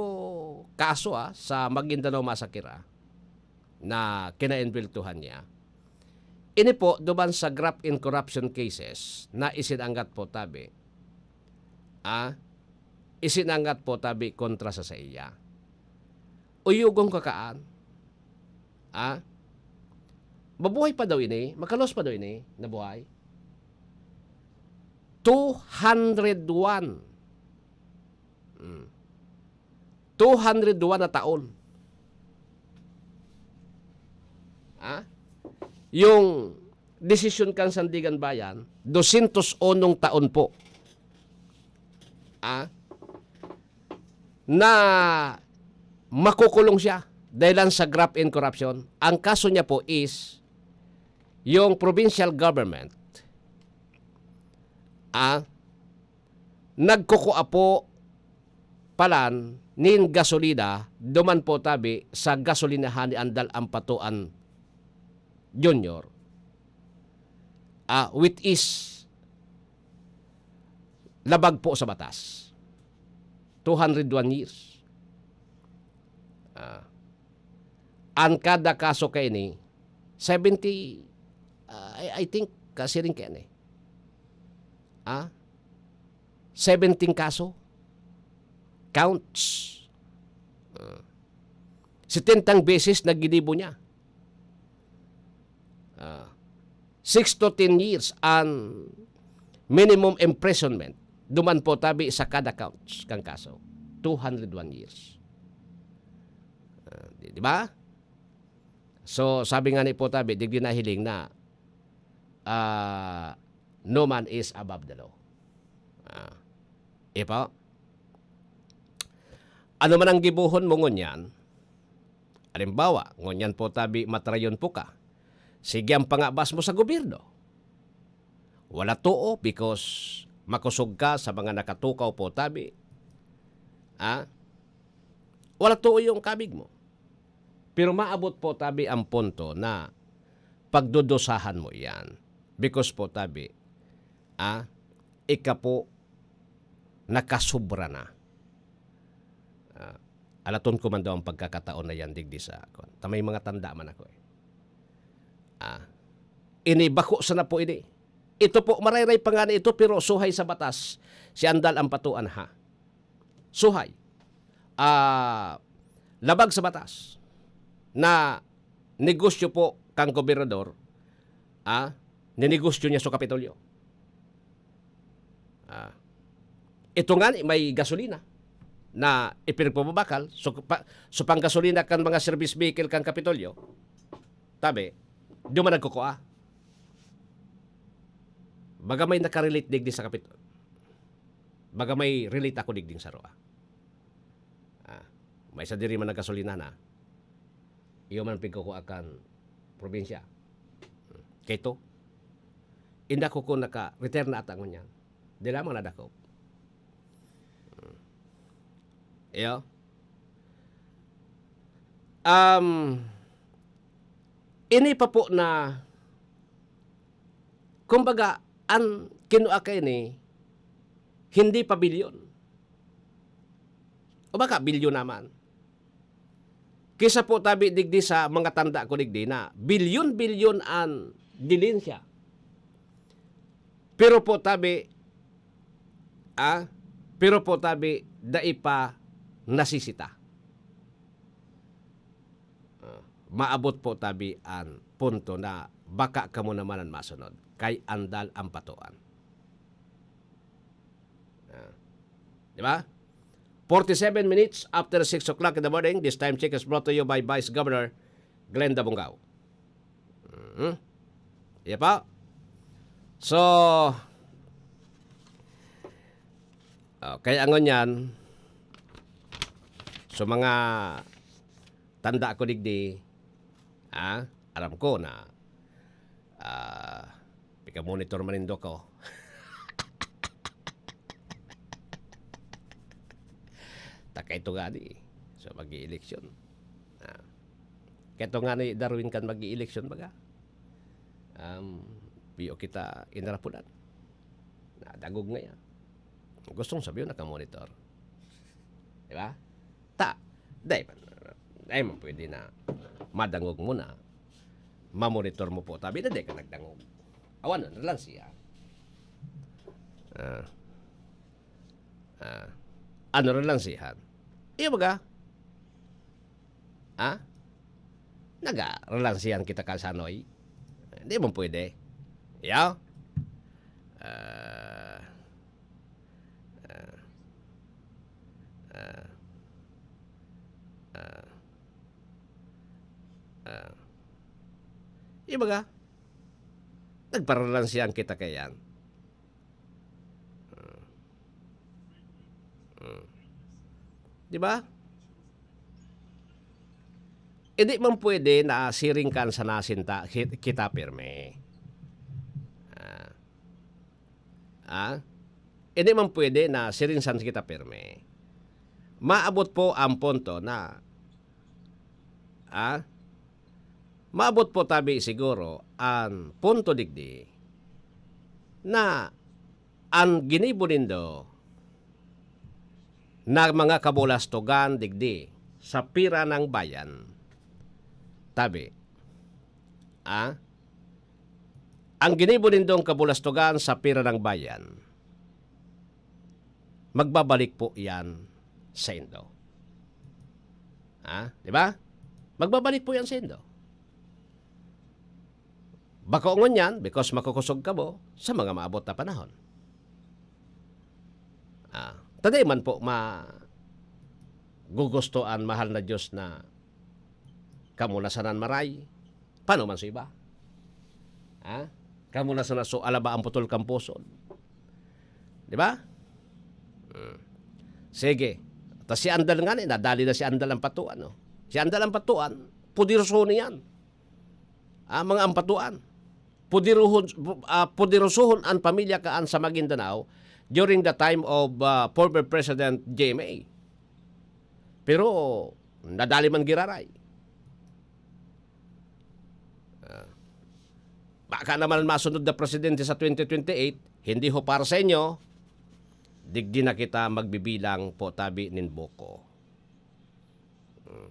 kaso, ah, sa Maguindanao Massacre, ah, na kinaembweltuhan niya. Ini po, duman sa graft and corruption cases na isinanggat po tabi, ah, isinanggat po tabi kontra sa saiya. Uyugon kakaan. Ah? Mabuhay pa daw ini? Makalos pa daw ini? Nabuhay? Two hundred one. Hmm. Two hundred one na taon. Ah? Yung desisyon kan Sandiganbayan, dosyentos onong taon po. Ah? Na makukulong siya dahilan sa graft and corruption. Ang kaso niya po is yung provincial government, ah, nagkukua po palan nin gasolina duman po tabi sa gasolinahan ni Andal Ampatuan Junior, ah, which is labag po sa batas. Two hundred one years. Ah. An kada kaso kaini, seventy, ah, I, I think, kasiring kaini. Ah? Seventeen kaso. Counts. Ah. Setentang beses na ginibo niya. Ah, six to ten years an minimum imprisonment. Duman po tabi sa kada counts kan kaso. Two hundred one years. Ah, di, di ba? So, sabi nga ni po tabi, digdi nahiling na, ah, "No man is above the law." Ah, ipo? Ano man ang gibohon mo ngunyan, halimbawa, ngunyan po tabi matrayon po ka, sige ang pangabas mo sa gobyerno. Wala too because makosog ka sa mga nakatukaw po tabi. Ah? Wala too yung kabig mo. Pero maabot po tabi ang punto na pagdudusahan mo iyan. Because po tabi, ah, ika po nakasubra na. Ah, alaton ko man daw ang pagkakataon na yan digdi sa akon. Ta may mga tanda man ako eh. Ah, ini bako sana po ini. Ito po, marayray pa nga na ito, pero suhay sa batas si Andal Ampatuan ha. Suhay. Ah, labag sa batas na negosyo po kang gobernador, ah, ninegosyo niya sa Kapitolyo. Ah, ito nga ni, may gasolina na ipinagpababakal, so, pa, so panggasolina kan mga service vehicle kan Kapitolyo, tabi, di man nagkukua. Baga may nakarelate digdi sa Kapitolyo. Baga may relate ako digding saro, ah. Ah, may sadiri man naggasolina na. Iyo man pigkukua kan probinsya. Kaito. Inda ko kun naka-retire na ata ngunyan. Di lamang nadakop. Hmm. Iyo. Um, ini pa po na, kumbaga, an kinua kaini, hindi pa bilyon. O baka bilyon naman. Kisa po tabi digdi sa mga tanda ko digdi na bilyon-bilyon an dilin siya. Pero po tabi, ah, pero po tabi, dai pa nasisita. Ah, maabot po tabi an punto na baka kamo naman an masunod. Kay andal an patuan. Ah. Di ba? Forty-seven minutes after six o'clock in the morning, this time check is brought to you by Vice Governor Glenda Bongao. Mhm. Iya pa. So, oh, kaya ngunyan, so mga tanda ko digdi, ah, aram ko na, ah, pika-monitor man nindo ko. Taka ito gani, so mag-i-eleksyon. Ah. Kaito nga ni Darwin kan mag-i-eleksyon baga. Um, piyo kita inarapulan. Nadangog ngaya. Gustong sabihin, naka-monitor. Di ba? Ta, dai man, dai man pwede na madangog mo na, mamonitor mo po, tabi na dai ka nagdangog. Awan na lang siya. Ah. Ah. Ano na lang siya? Iyo baga? Ha? Nagarelansihan kita kan sanoy? Di man pwede. Iyo? Ah. Ah. Ah. Ah. Ah. Ibaga, nagparalansihan kita kaiyan. Ah. Ah. Di ba? Hindi man pwede na siring kan sana sinta, ki-, kita pirmi. Ah. Ah? Hindi man pwede na siring san kita pirmi. Maabot po ang punto na, ah? Maabot po tabi siguro ang punto digdi na ang ginibo nindo na mga kabulastogan digdi sa pira ng bayan. Tabi, ah? Ang ginibo nindong kabulastogan sa pira ng bayan, magbabalik po yan sa indo. Ha? Di ba? Magbabalik po yan sa indo. Bako ngunyan, because makukusog kamo sa mga maabot na panahon. Ah, ta dai man po ma-, gugusto an mahal na Diyos na kamo na sanan maray. Paano man sa iba? Ha? Kamo na sana so alaba ang putol kan puson. Di ba? Hmm. Sige. Ta si Andal nga ni, nadali na si Andal ang patuan, no? Si Andal ang patuan, poderoso niyan. Ah, mga ampatuan. Poderohon, ah, poderosohon an pamilya kaan sa Maguindanao during the time of, ah, former President J M A. Pero, nadali man giraray. Ah, baka naman masunod na presidente sa twenty twenty-eight, hindi ho para sa inyo, digdi na kita magbibilang po tabi nin buko. Hmm.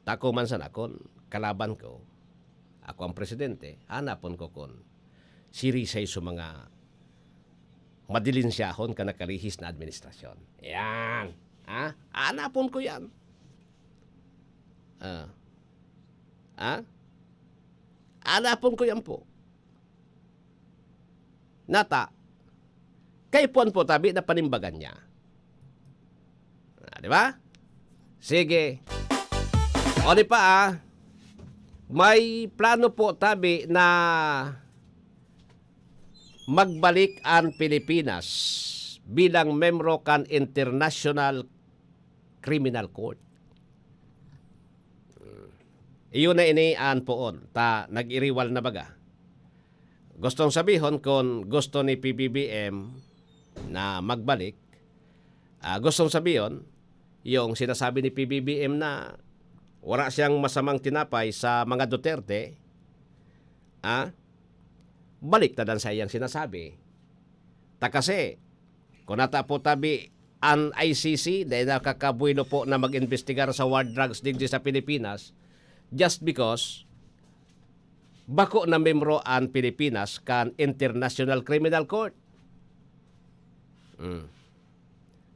Tako man sana kun kalaban ko, ako ang presidente, hanapon ko kun sirisay sa mga madilinsyahon ka nakalihis na administrasyon. Yan. Ha? Hanapon ko yan. Ah. Ha? Hanapon ko yan po. Nata, kaipuhan po tabi na panimbagan niya. Ah, di ba? Sige. O di pa, ah, may plano po tabi na magbalik ang Pilipinas bilang membro kan International Criminal Court. Iyon na ini an poon, ta nag-iriwal na baga. Gustong sabihon, kun gusto ni P B B M na magbalik, ah, gustong sabihon, yung sinasabi ni P B B M na wala siyang masamang tinapay sa mga Duterte, ah, balik na dan sa iyang sinasabi. Ta kasi, kun ata po tabi, an I C C, dai nakakabuelo po na mag-imbestigar sa war drugs digdi sa Pilipinas, just because bako na membro an Pilipinas kan International Criminal Court. Mm.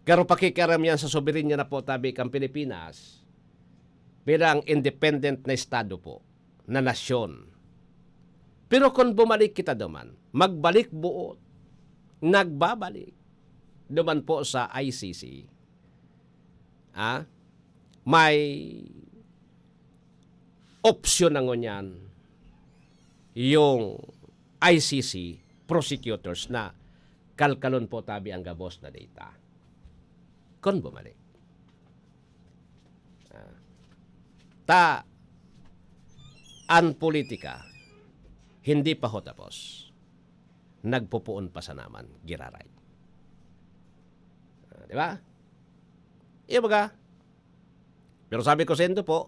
Pero pakikiaram yan sa soberanya na po tabi kan Pilipinas bilang independent na estado po, na nasyon. Pero kung bumalik kita duman, magbalik buot, nagbabalik duman po sa I C C, ah, may opsyon na ngunyan yung I C C prosecutors na kalkalon po tabi ang gabos na data. Kun bumalik. Ah. Ta, an politika, hindi pa ho tapos. Nagpopoon pa sana man, giraray. Ah, di ba? Iyo baga. Pero sabi ko sa inyo po,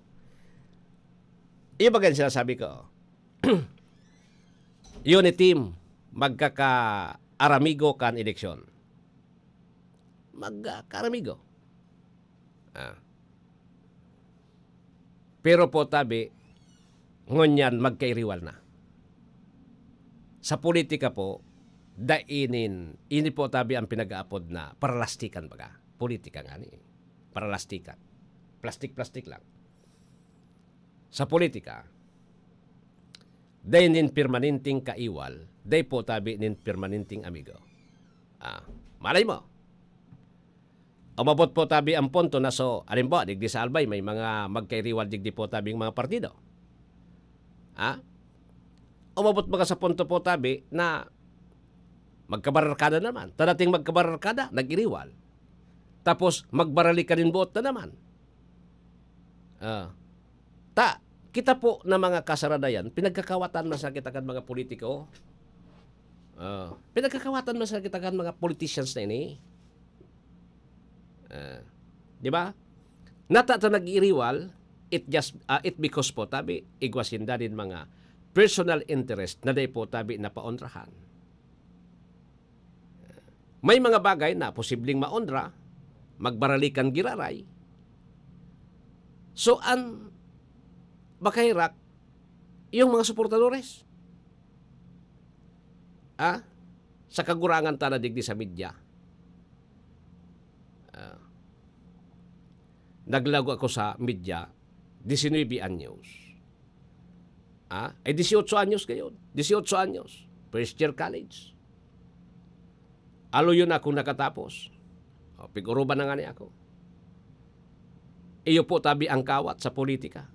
iyo baga yung sinasabi ko. Unity, magkakaaramigo kan eleksyon. Magkaaramigo. Ah. Pero po, tabi, ngunyan magkairiwal na. Sa politika po, dainin, ini po, tabi, ang pinag-aapod na paralastikan baga. Politika nga ni. Paralastikan. Plastik-plastik lang. Sa politika, dai nin permanenteng kaiwal, dai po tabi nin permanenteng amigo. Ah, malay mo. Umabot po tabi ang punto na so, halimbawa, digdi sa Albay, may mga magkairiwal digdi po tabing mga partido. Ha? Umabot mga sa punto po tabi na magkabararkada naman. Tadating magkabararkada, nag-iriwal. Tapos, magbaralikan nin buot na naman. Ah. Ta, kita po na mga kasaradayan, pinagkakawatan man sa kita kan mga politiko. Ah, pinagkakawatan man sa kita kan mga politicians na ini. Ah, di ba? Nata ta nag-iriwal, it just, ah, it because po, tabi, igwa sinda nin mga personal interest na dai po, tabi, napaonrahan. May mga bagay na posibleng maonra, magbaralikan giraray. So, an makaherak, yung mga suportadores. Ah? Sa kagurangan ta na digdi sa media. Ah. Naglago ako sa media, diecinuebe anyos. Ah, ay, dieciocho anyos ngayon. Dieciocho anyos. First year college. Aloyon akong nakatapos. O, pig-uruban na nga ni ako. Iyo po tabi ang kawat sa politika.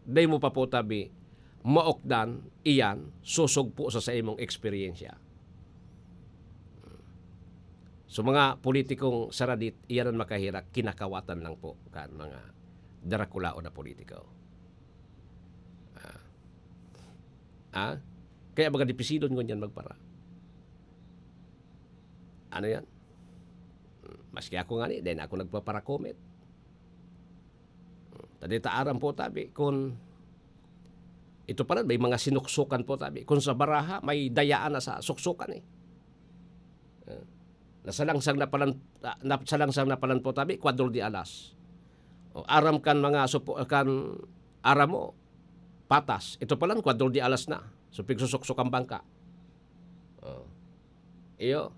Dai mo pa po tabi maokdan iyan, susog po sa saimong eksperyensya. So, mga politikong saradit, iyan ang makaherak, kinakawatan lang po kan mga darakulaon na politiko. Ah. Ah? Kaya baga dipisidon ngunyan magpara. Ano yan? Maski ako nga ni, dai na ako nagpapara-comment. Tadi ta aram po tabi, kun ito pala, may mga sinuksukan po tabi. Kun sa baraha, may dayaan na sa suksukan eh. Ah. Nasalangsang na palan, ah, nasalangsang na palan po tabi, kwadro de alas. O, aram kan mga supo-, kan aram mo, patas. Ito palan, kwadro de alas na. So, pigsusuksukan bangka. O. Iyo.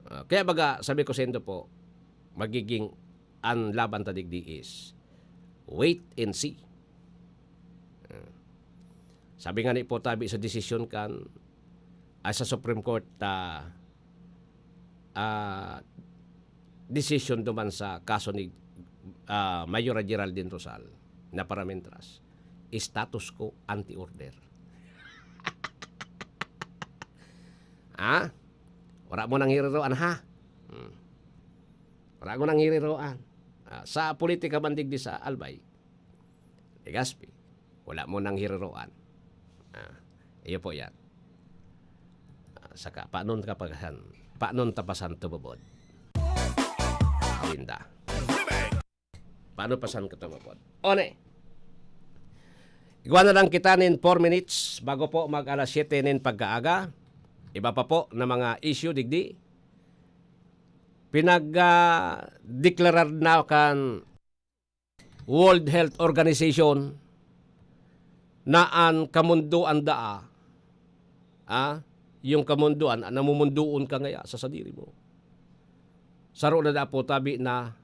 Ah, kaya baga, sabi ko sa inyo po, magiging an laban ta digdi is wait and see. Ah. Sabi nga ni po tabi sa desisyon kan, ay, sa Supreme Court, ah, ah, desisyon duman sa kaso ni, ah, Mayora Geraldine Rosal na paramintras, status quo ante order. Ah? Wala mo nang hiriroan, ha? Hmm. Wala mo nang hiriroan. Ah, sa politika man digdi sa Albay, Legazpi, wala mo nang hiriroan. Ah. Iyo po yan. Ah, saka, panon ka pagasan? Panon tapasan tumubod? Linda. Paano pasan ka tumubod? One. Igwa na lang kita nin four minutes bago po mag alas siyete nin pagkaaga. Iba pa po na mga issue digdi. Pinag, ah, deklarar na kan World Health Organization na an kamundoan daa, ah, yung kamundoan, ah, namumundoon ka ngaya sa sadiri mo. Saro na daa po tabi na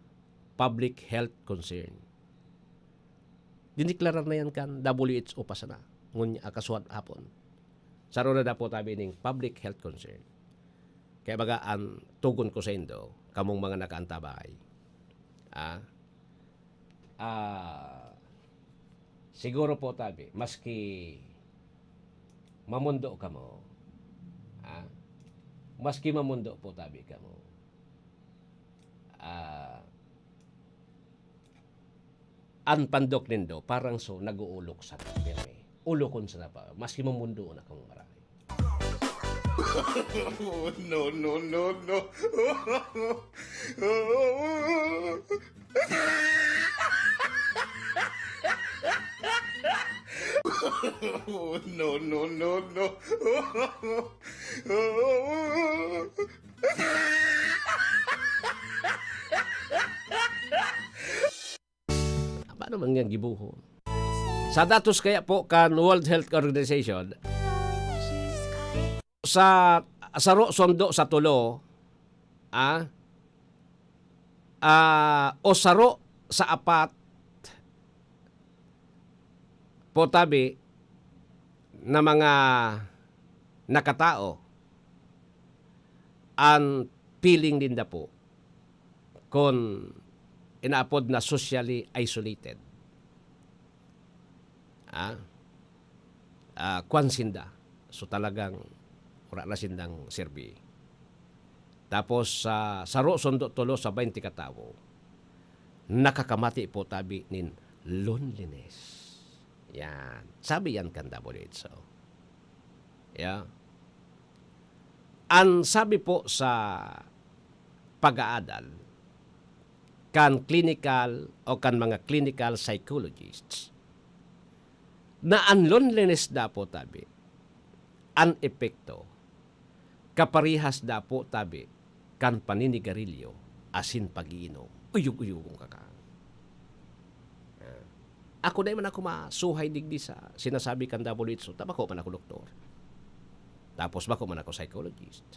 public health concern. Dineklarar na yan kan W H O pa sana. Ngunyan, ah, kasuat hapon. Saro na daa po tabi ning public health concern. Kaya baga, an tugon ko saindo, kamong mga nakaantabay, ah, ah, siguro po tabi, maski mamundo kamo, ah, maski mamundo po tabi kamo, ah, an pandok nindo parang so nag-uulok sana pirmi. Ulokon sana pa, maski mamundo na kamo marami. No, no, no, no. No, no, no, no. Paano man yan gibuhon? Sa datos kaya po kan World Health Organization, sa saro sundo sa tulo, ah, ah, o saro sa apat po tabi na mga nakatao, an feeling ninda po kun inaapod na socially isolated. Ah, ah, kwan sinda. So, talagang wala na sindang serbi. Tapos, sa saro sundo tulo sa baynte ka tawo, nakakamati po tabi nin loneliness. Yan. Sabi yan kan W H O. Yeah. An sabi po sa pag-aadal kan clinical o kan mga clinical psychologists, na an loneliness daw po tabi, an epekto, kaparehas daw po tabi kan paninigarilyo asin pag-iinom. Uyog-uyogon ka ka. Ah, ako dai man ako masuhay digdi sa sinasabi kan W H O, ta bako man ako doktor. Tapos bako man ako psychologist.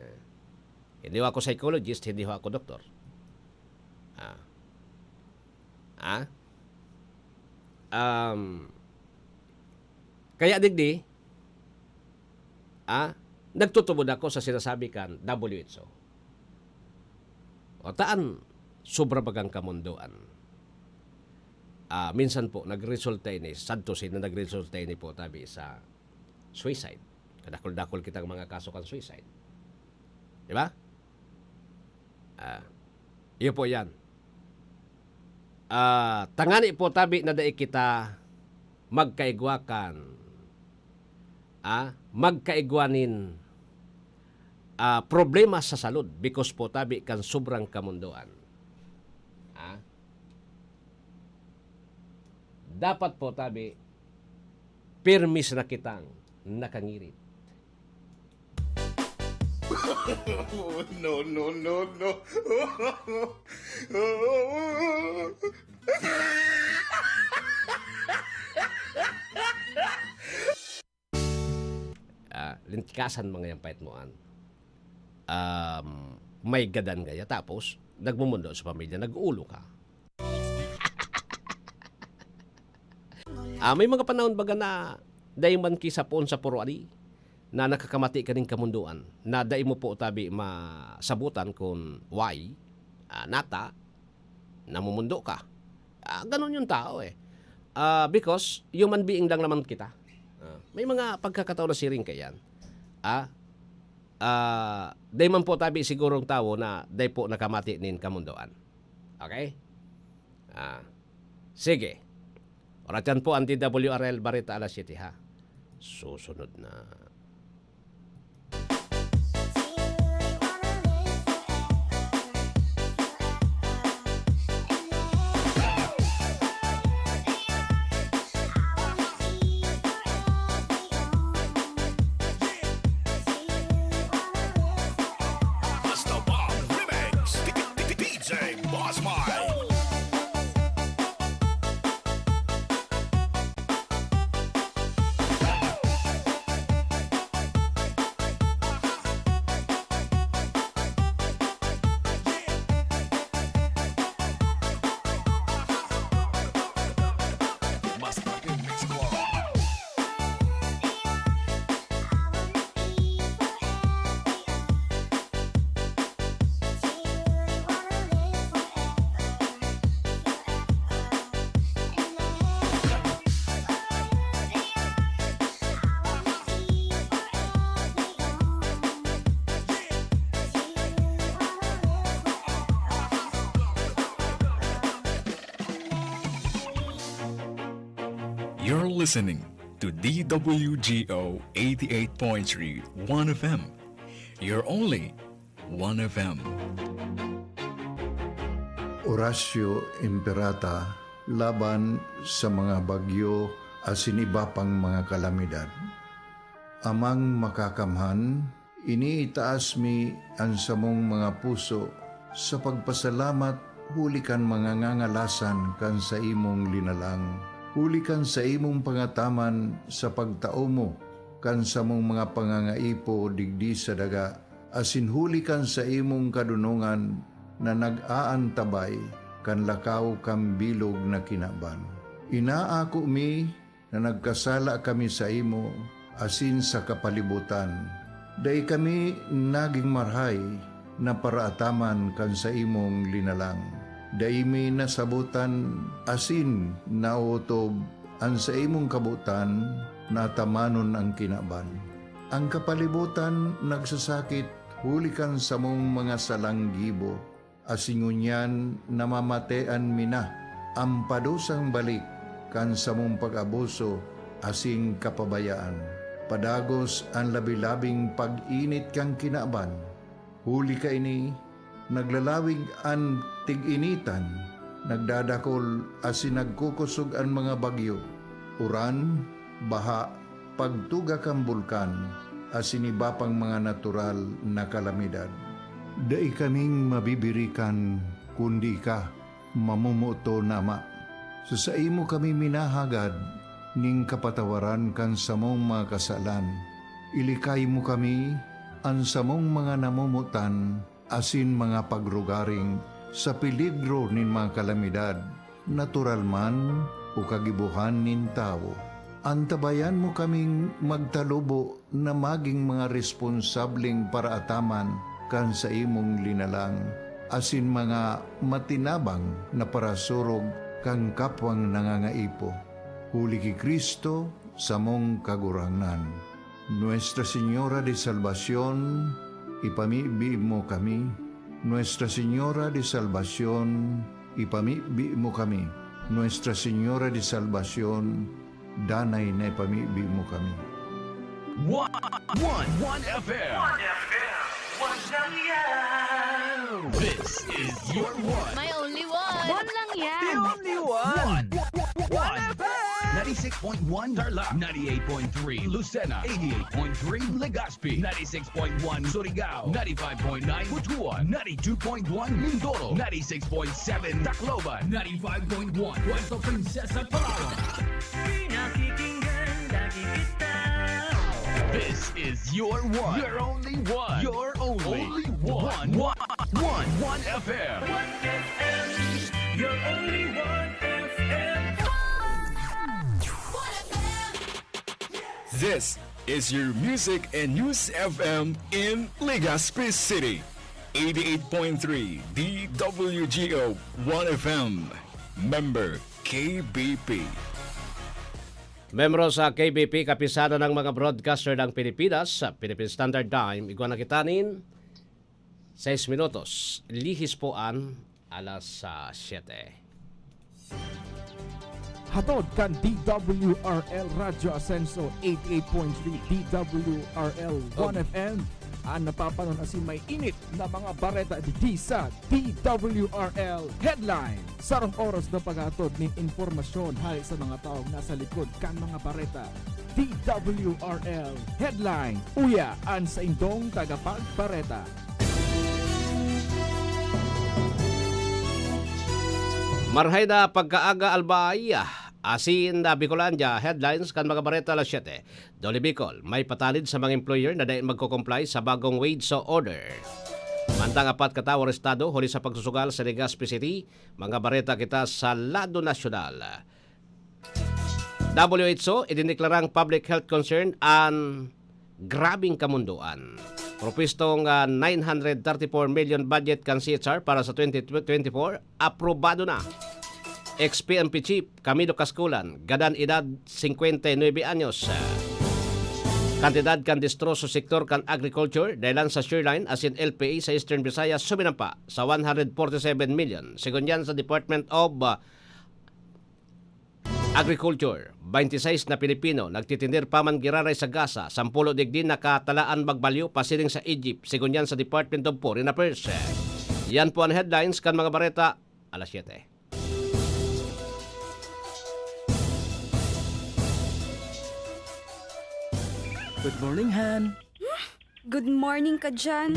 Eh, hindi ho ako psychologist, hindi ho ako doktor. Ah. Ah? Um, kaya digdi, ah, nagtutubod ako sa sinasabi kan W H O. O taan, sobra bagang kamundoan. Ah, minsan po, nagresulta ini, sad to say na nagresulta ini po tabi sa suicide. Kadakul-dakul kitang mga kaso kan suicide. Di ba? Ah, iyo po yan. Ah, tangani po tabi na dai kita magkaigwa kan, ah, magkaigwa nin, ah, problema sa salud because po tabi kan sobrang kamundoan. Ah, dapat po tabi, pirmis na kitang nakangirit. No, no, no, no. Ah, lintikasan mga yang pait mo, an. Um, may gadan gaya, tapos nagmumundo sa pamilya, nag-uolo ka. Ah, may mga panahon baga na dai man ki sa poon sa puro ari na nakakamati ka nin kamundoan na dai mo po tabi masabutan kun why, ah, nata, namumundo ka. Ah, ganun yung tao eh. Ah, because human being lang naman kita. Ah, may mga pagkakataon na siring kaiyan. Ah, ah, dai man po tabi sigurong tawo na dai po nakamati nin kamundoan. Okay? Ah, sige. Oras yan po ang D W R L Barita alas siyete, ha? susunod na. Basta Bomb Remix, D J Boss Mike. You're listening to D W G O eighty-eight point three One F M, your only One F M. Horacio Imperata laban sa mga bagyo asin iba pang mga kalamidad. Amang Makakamhan, iniitaas mi an samong mga puso sa pagpasalamat huli kan mga ngangalasan kan saimong linalang, huli kan saimong pangataman sa pagtao mo kan samong mga pangangaipo digdi sa daga, asin huli kan saimong kadonongan na nag-aantabay kan lakaw kan bilog na kinaban. Inaako mi na nagkasala kami saimo asin sa kapalibotan. Dai kami nagin marahay na paraataman kan saimong linalang. Dai mi nasabotan asin naotob an saimong kabotan na atamanon an kinaban. An kapalibotan nagsasakit huli kan samong mga salang gibo, asin ngunyan namamatean mi na an padusang balik kan samong pag-abuso asin kapabayaan. Padagos an labi-labing pag-init kan kinaban. Huli kaini, naglalawig an tig-initan, nagdadakol asin nagkukosog an mga bagyo, uran, baha, pagtuga kan bulkan, asin iba pang mga natural na kalamidad. Dai kaming mabibirikan, kundi ika, mamomoton na Ama. Sa saimo kami minahagad nin kapatawaran kan samong mga kasalan. Ilikay mo kami, an samong mga namomotan, asin mga pagrugaring sa peligro nin mga kalamidad, natural man o kagibohan nin tawo. Antabayan mo kaming magtalubo na magin mga responsableng paraataman kan saimong linalang, asin mga matinabang na parasurog kan kapwang nangangaipo. Huli ki Cristo, samong Kagurangnan. Nuestra Señora de Salvacion, ipamibi mo kami. Nuestra Señora de Salvacion, ipamibi mo kami. Nuestra Señora de Salvacion, danay na ipamibi mo kami. One, one, one F M. One F M. One lang yan. This is your one. My only one. One lang yan. The only one. One. One F M. Ninety-six point one Tarlac, ninety-eight point three Lucena, eighty-eight point three Legazpi, ninety-six point one Surigao, ninety-five point nine Butuan, ninety-two point one Mindoro, ninety-six point seven Tacloban, ninety-five point one Puerto Princesa, Palawan. Pinakikinggan lagi kita. This is your one. Your only one. Your only Only one. One. One. One F M. One F M. Your only one F M. This is your music and news F M in Legazpi City. Eighty-eight point three D W G O One F M. Member K B P. Membro sa K B P, Kapisanan ng mga Broadcaster ng Pilipinas, sa Philippine Standard Time, igwa na kita nin sais minutos. Lihis po an alas, ah, siyete. Hatod kan D W R L Radyo Asenso eighty-eight point three, D W R L One F M. An napapanon asin mainit na mga bareta digdi sa D W R L Headline. Sarong oras na paghatod nin impormasyon hale sa mga tawong nasa likod kan mga bareta. D W R L Headline. Uya an saindong tagapagbareta. Marhay na pagkaaga, Albay, asin na Bicolandia, headlines kan mga bareta alas siyete. Dole Bicol, may patanid sa mga employer na dai magko-comply sa bagong wage order. Mantang apat ka tawo arestado huli sa pagsusugal sa Legazpi City, mga bareta kita sa lado nasyonal. W H O, idineklarang public health concern an grabeng kamundoan. Propwestong, ah, nine hundred thirty-four million budget kan C H R para sa twenty twenty-four, aprobado na. Ex-P N P Chief Camilo Casculan, gadan edad, singkwenta y nuebe anyos. Kantidad kan destroso sektor kan agriculture, dahilan sa shearline asin L P A sa Eastern Visayas, suminampa sa one hundred forty-seven million. Segun yan sa Department of, ah, Agriculture, baynte sais na Pilipino nagtitinded pa man giraray sa Gaza, sampulo digdi nakatalaan magbalyo pasiring sa Egypt, segun yan sa Department of Foreign Affairs. Yan po an headlines kan mga bareta, alas siyete. Good morning, Han. Good morning ka diyan.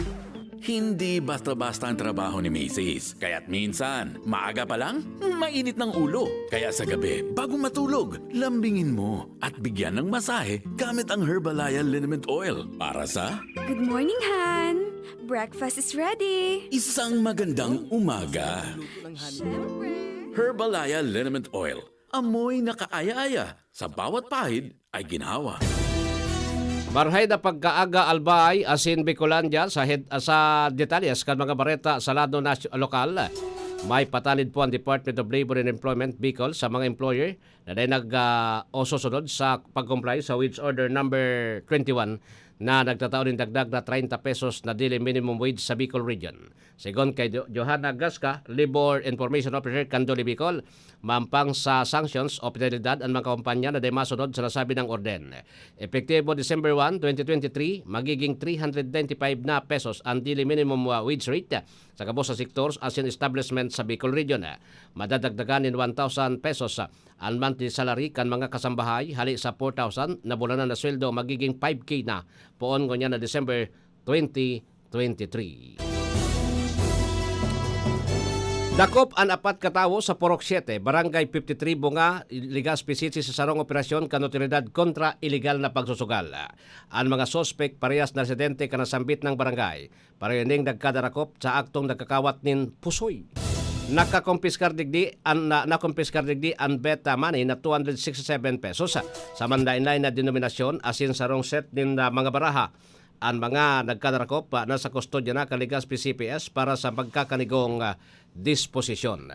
Hindi basta-basta ang trabaho ni misis. Kaya't minsan, maaga pa lang, mainit ng ulo. Kaya sa gabi, bago matulog, lambingin mo at bigyan ng masahe gamit ang Herbalaya Liniment Oil para sa Good morning, Han. Breakfast is ready. Isang magandang umaga. Siyempre. Herbalaya Liniment Oil. Amoy na kaaya-aya. Sa bawat pahid ay ginhawa. Marhay na pagkaaga, Albay, asin Bicolandia, sa head-, sa detalles kan mga bareta sa lado nas-, lokal. May patanid po ang Department of Labor and Employment Bicol sa mga employer na dai nag, ah, oso sunod sa pag-comply sa Wage Order Number twenty-one na nagtatao nin dagdag na treinta pesos na daily minimum wage sa Bicol Region. Segun kay Jo-, Johanna Gasca, Labor Information Officer kan Dole Bicol, mampang sa sanctions o penalidad an mga kompanya na di masunod sa nasabi nang orden. Epektibo December one, twenty twenty-three, magiging three hundred ninety-five na pesos ang daily minimum wa-, wage rate sa gabos na sektors asin establishment sa Bicol Region. Madadagdagan nin one thousand pesos an monthly salary kan mga kasambahay, hali sa four thousand na bulanan na sweldo, magiging five K na poon ngunyan na December twenty twenty-three. Dakop an apat ka tawo sa Purok siete, Barangay fifty-three Bunga, Legazpi City sa sarong operasyon kan otoridad kontra ilegal na pagsusugal. An mga suspek parehas na residente kan nasambit na barangay. Pareho ning nagkadarakop sa aktong nagkakawat nin pusoy. Nakakompiskar digdi an, na, nakompiskar digdi an bet, ah, money na two hundred sixty-seven pesos, ah, sa manlaen-laen na denominasyon asin sarong set nin, ah, mga baraha. An mga nagkadarakop, ah, nasa kustodya na kan Legazpi C P S para sa magkakanigong, ah, disposisyon.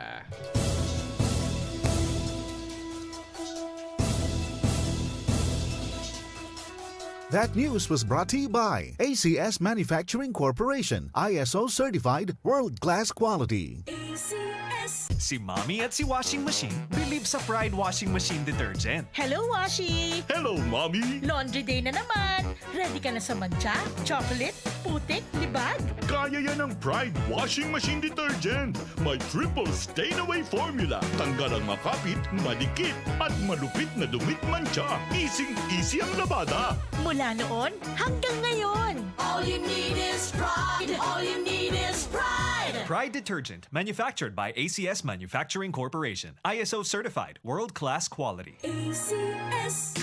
That news was brought to you by A C S Manufacturing Corporation, I S O certified, world-class quality. A C S. Si Mommy at si Washing Machine believe sa Pride Washing Machine Detergent. Hello, Washi! Hello, Mommy! Laundry day na naman! Ready ka na sa mantsa, chocolate, putik, libag? Kaya yan ng Pride Washing Machine Detergent. May triple stain away formula. Tanggal ang makapit, madikit, at malupit na dumi at mantsa. Easing-easy ang labada. Mula noon hanggang ngayon. All you need is Pride. All you need is Pride. Pride Detergent, manufactured by A C S Manufacturing Corporation. I S O certified, world-class quality. A C S.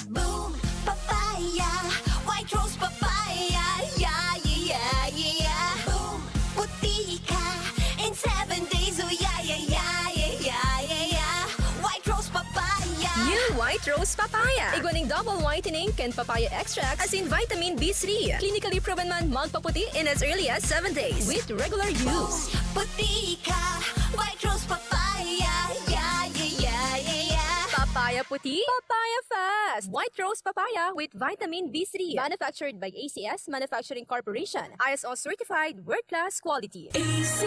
Boom! Papaya! White Rose Papaya! Yeah, yeah, yeah, yeah, yeah! Boom! Puti ka in seven days! Oh, yeah, yeah, yeah, yeah, yeah, yeah, yeah! White Rose Papaya! New White Rose Papaya. Igwa ning double whitening kan papaya extract asin vitamin B three. Clinically proven man magpaputi in as early as seven days with regular use. Puti ka! White Rose Papaya! Yeah, yeah, yeah, yeah, yeah! Papaya puti, papaya fast! White Rose Papaya with vitamin B three. Manufactured by A C S Manufacturing Corporation. I S O certified, world-class quality. A C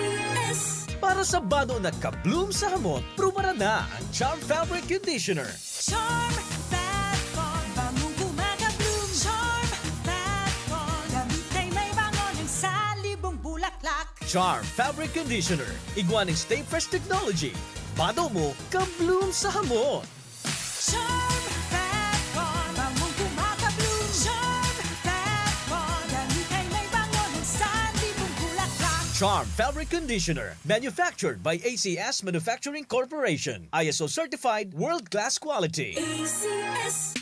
S. Para sa bado na ka-bloom sa hamot, prubaran na ang Charm Fabric Conditioner. Charm Fat Con, bangong kumaka-bloom. Charm Fat Con, gamit ay may bango ng salibong bulaklak. Charm Fabric Conditioner, igwa ning Stay Fresh Technology. Bado mo, ka-bloom sa hamot. Charm Fat Con, bangong kumaka-bloom. Charm Fat Con, gamit ay may bango ng salibong bulaklak. Charm Fabric Conditioner, manufactured by A C S Manufacturing Corporation. I S O certified, world-class quality. A C S.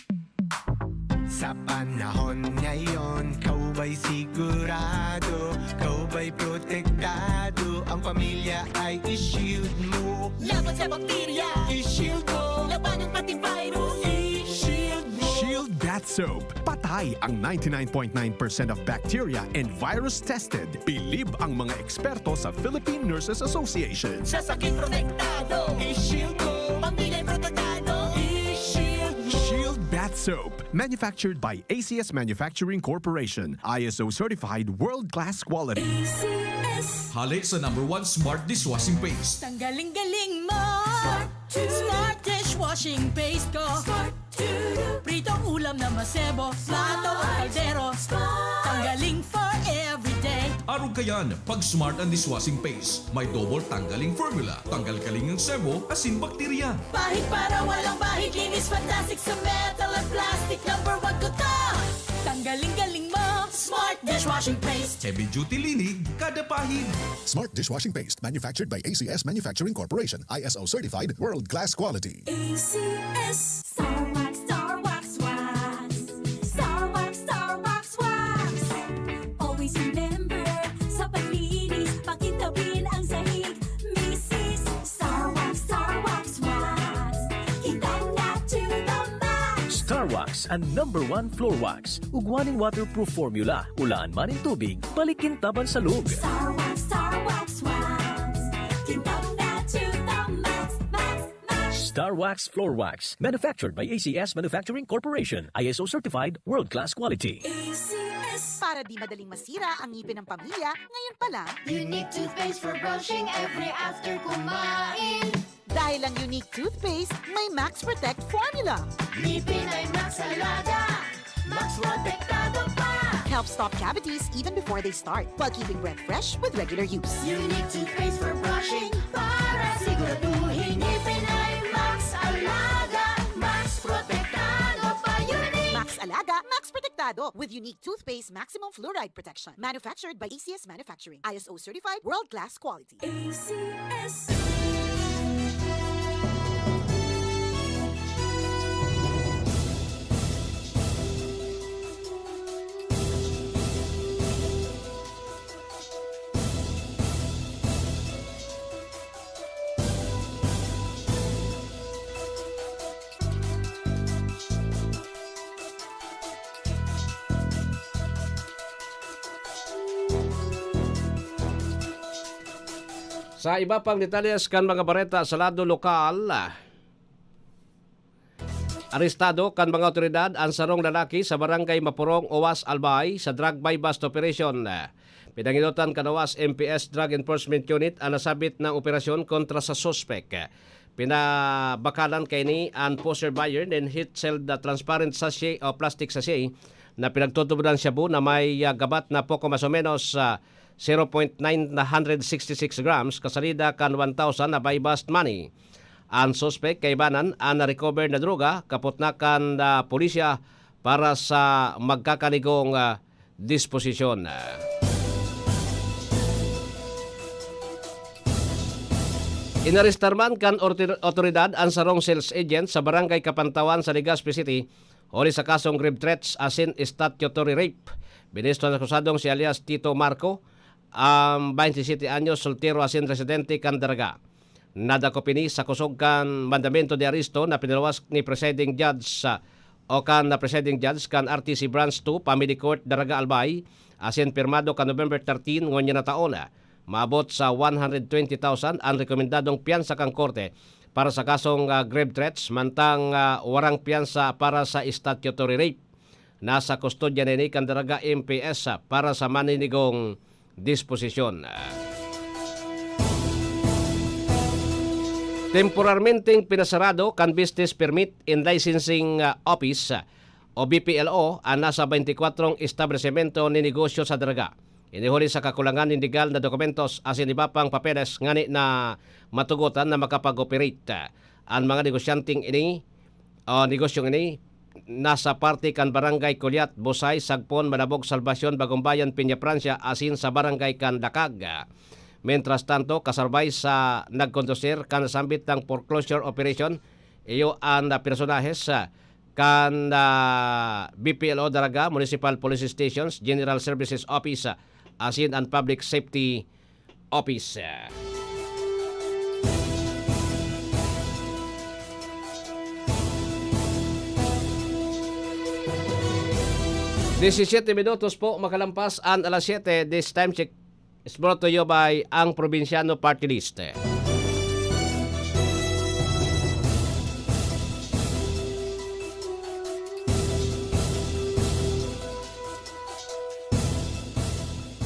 Sa panahon ngayon, ikaw ba'y sigurado, ikaw ba'y protektado, ang pamilya ay i-shield mo. Laban sa bakterya, i-shield mo. Labanan pati virus, i-shield mo. Shield Bath Soap. Patay ang ninety-nine point nine percent of bacteria and virus tested. Bilib ang mga eksperto sa Philippine Nurses Association. Sa sakit protektado, i-shield mo. Pamilya protektado, i-shield mo. Shield Bath Soap. Manufactured by A C S Manufacturing Corporation. I S O certified, world-class quality. A C S. Hale sa number one smart dishwashing paste. Tanggaling-galing mo. Smart dishwashing paste ko. Pritong ulam na masebo, plato o kaldero. Tanggaling for everyday. Arog kayan, pag Smart ang dishwashing paste, may double tanggaling formula. Tanggal-galing ang sebo, asin bakterya. Bahid para walang bahid, linis fantastic sa metal at plastic. Number one ko to. Tanggaling-galing mo, Smart dishwashing paste. Heavy duty linig, kada pahid. Smart dishwashing paste, manufactured by A C S Manufacturing Corporation, I S O certified, world-class quality. A C S. Star Wax, Star Wax, Wax. Star Wax, Star Wax, Wax. Always remember, sa paglinis, pakintabin ang sahig. Misis, Star Wax, Star Wax, Wax. Kitang na to the max. Star Wax, ang number one floor wax. Ugwa ning waterproof formula. Ulaan man nin tubig, balik kintaban sa log. Star Wax, Star Wax, Wax. Kintab na to the max, max, max. Star Wax Floor Wax, manufactured by A C S Manufacturing Corporation, I S O certified, world-class quality. A C S. Para di madaling masira ang ngipin ng pamilya, ngayon pa lang. Unique toothpaste for brushing every after kumain. Dahil ang Unique Toothpaste may Max Protect Formula. Ngipin ay Max Alaga, Max Protektado pa. Helps stop cavities even before they start, while keeping breath fresh with regular use. Unique Toothpaste for brushing, para siguraduhin ngipin ay Max Alaga, Max Protektado pa. Unique! Max Alaga, Max Protektado, with Unique Toothpaste Maximum Fluoride Protection. Manufactured by A C S Manufacturing. I S O certified, world-class quality. A C S. Sa iba pang detalles kan mga bareta sa lado lokal, arestado kan mga awtoridad an sarong lalaki sa Barangay Mapurong, Oas, Albay, sa drug buy-bust operation. Pinanginutan kan Oas M P S Drug Enforcement Unit an nasabit na operasyon kontra sa suspek. Pinabakalan kaini an poseur buyer nin heat-sealed na transparent sachet o plastic sachet na pinagtutubodan shabu na may, ah, gabat na poko mas o menos, ah, zero point nine na hundred sixty-six grams, kasalida kan one thousand na buy-bust money. An suspek kaibanan an na-recover na droga, kapot na kan, ah, pulisya para sa magkakanigong, ah, disposisyon. Inarestar man kan orti-, otoridad an sarong sales agent sa Barangay Kapantawan sa Legazpi City, huli sa kasong grave threats asin statutory rape. Biniston sa akusadong si alias Tito Marco, um, twenty-seven anyos, soltero asin residente kan Daraga. Nadakop ini sa kusog kan mandamento de aresto na pinaluwas ni Presiding Judge, ah, o kan na Presiding Judge kan R T C Branch two, Family Court, Daraga, Albay, asin pirmado kan November thirteen ngunyan na taon. Maabot sa one hundred twenty thousand an rekomendadong piyansa kan korte para sa kasong, ah, grave threats, mantang, ah, warang piyansa para sa statutory rape. Nasa kustodya na ini kan Daraga M P S para sa maninigong disposisyon. Temporarmenteng pinasarado kan Business Permit and Licensing, ah, Office, ah, o B P L O, an nasa twenty-four establisimento nin negosyo sa Daraga. Ini huli sa kakulangan nin legal na dokumentos asin iba pang papeles ngani na matugotan na makapag-operate. An mga negosyanteng ini, o negosyong ini, nasa parte kan Barangay Kuliat, Busay, Sagpon, Malabog, Salvacion, Bagumbayan, Peña Francia, asin sa Barangay kan Dakag. Mientras tanto, kasabay sa nagkondusir kan sambit na foreclosure operation, iyo an, ah, personahes, ah, kan, ah, B P L O Daraga, Municipal Police Stations, General Services Office, ah, asin an Public Safety Office. Disisyete minutos po makalampas an alas siyete. This time check is brought to you by ang Probinsyano Party List.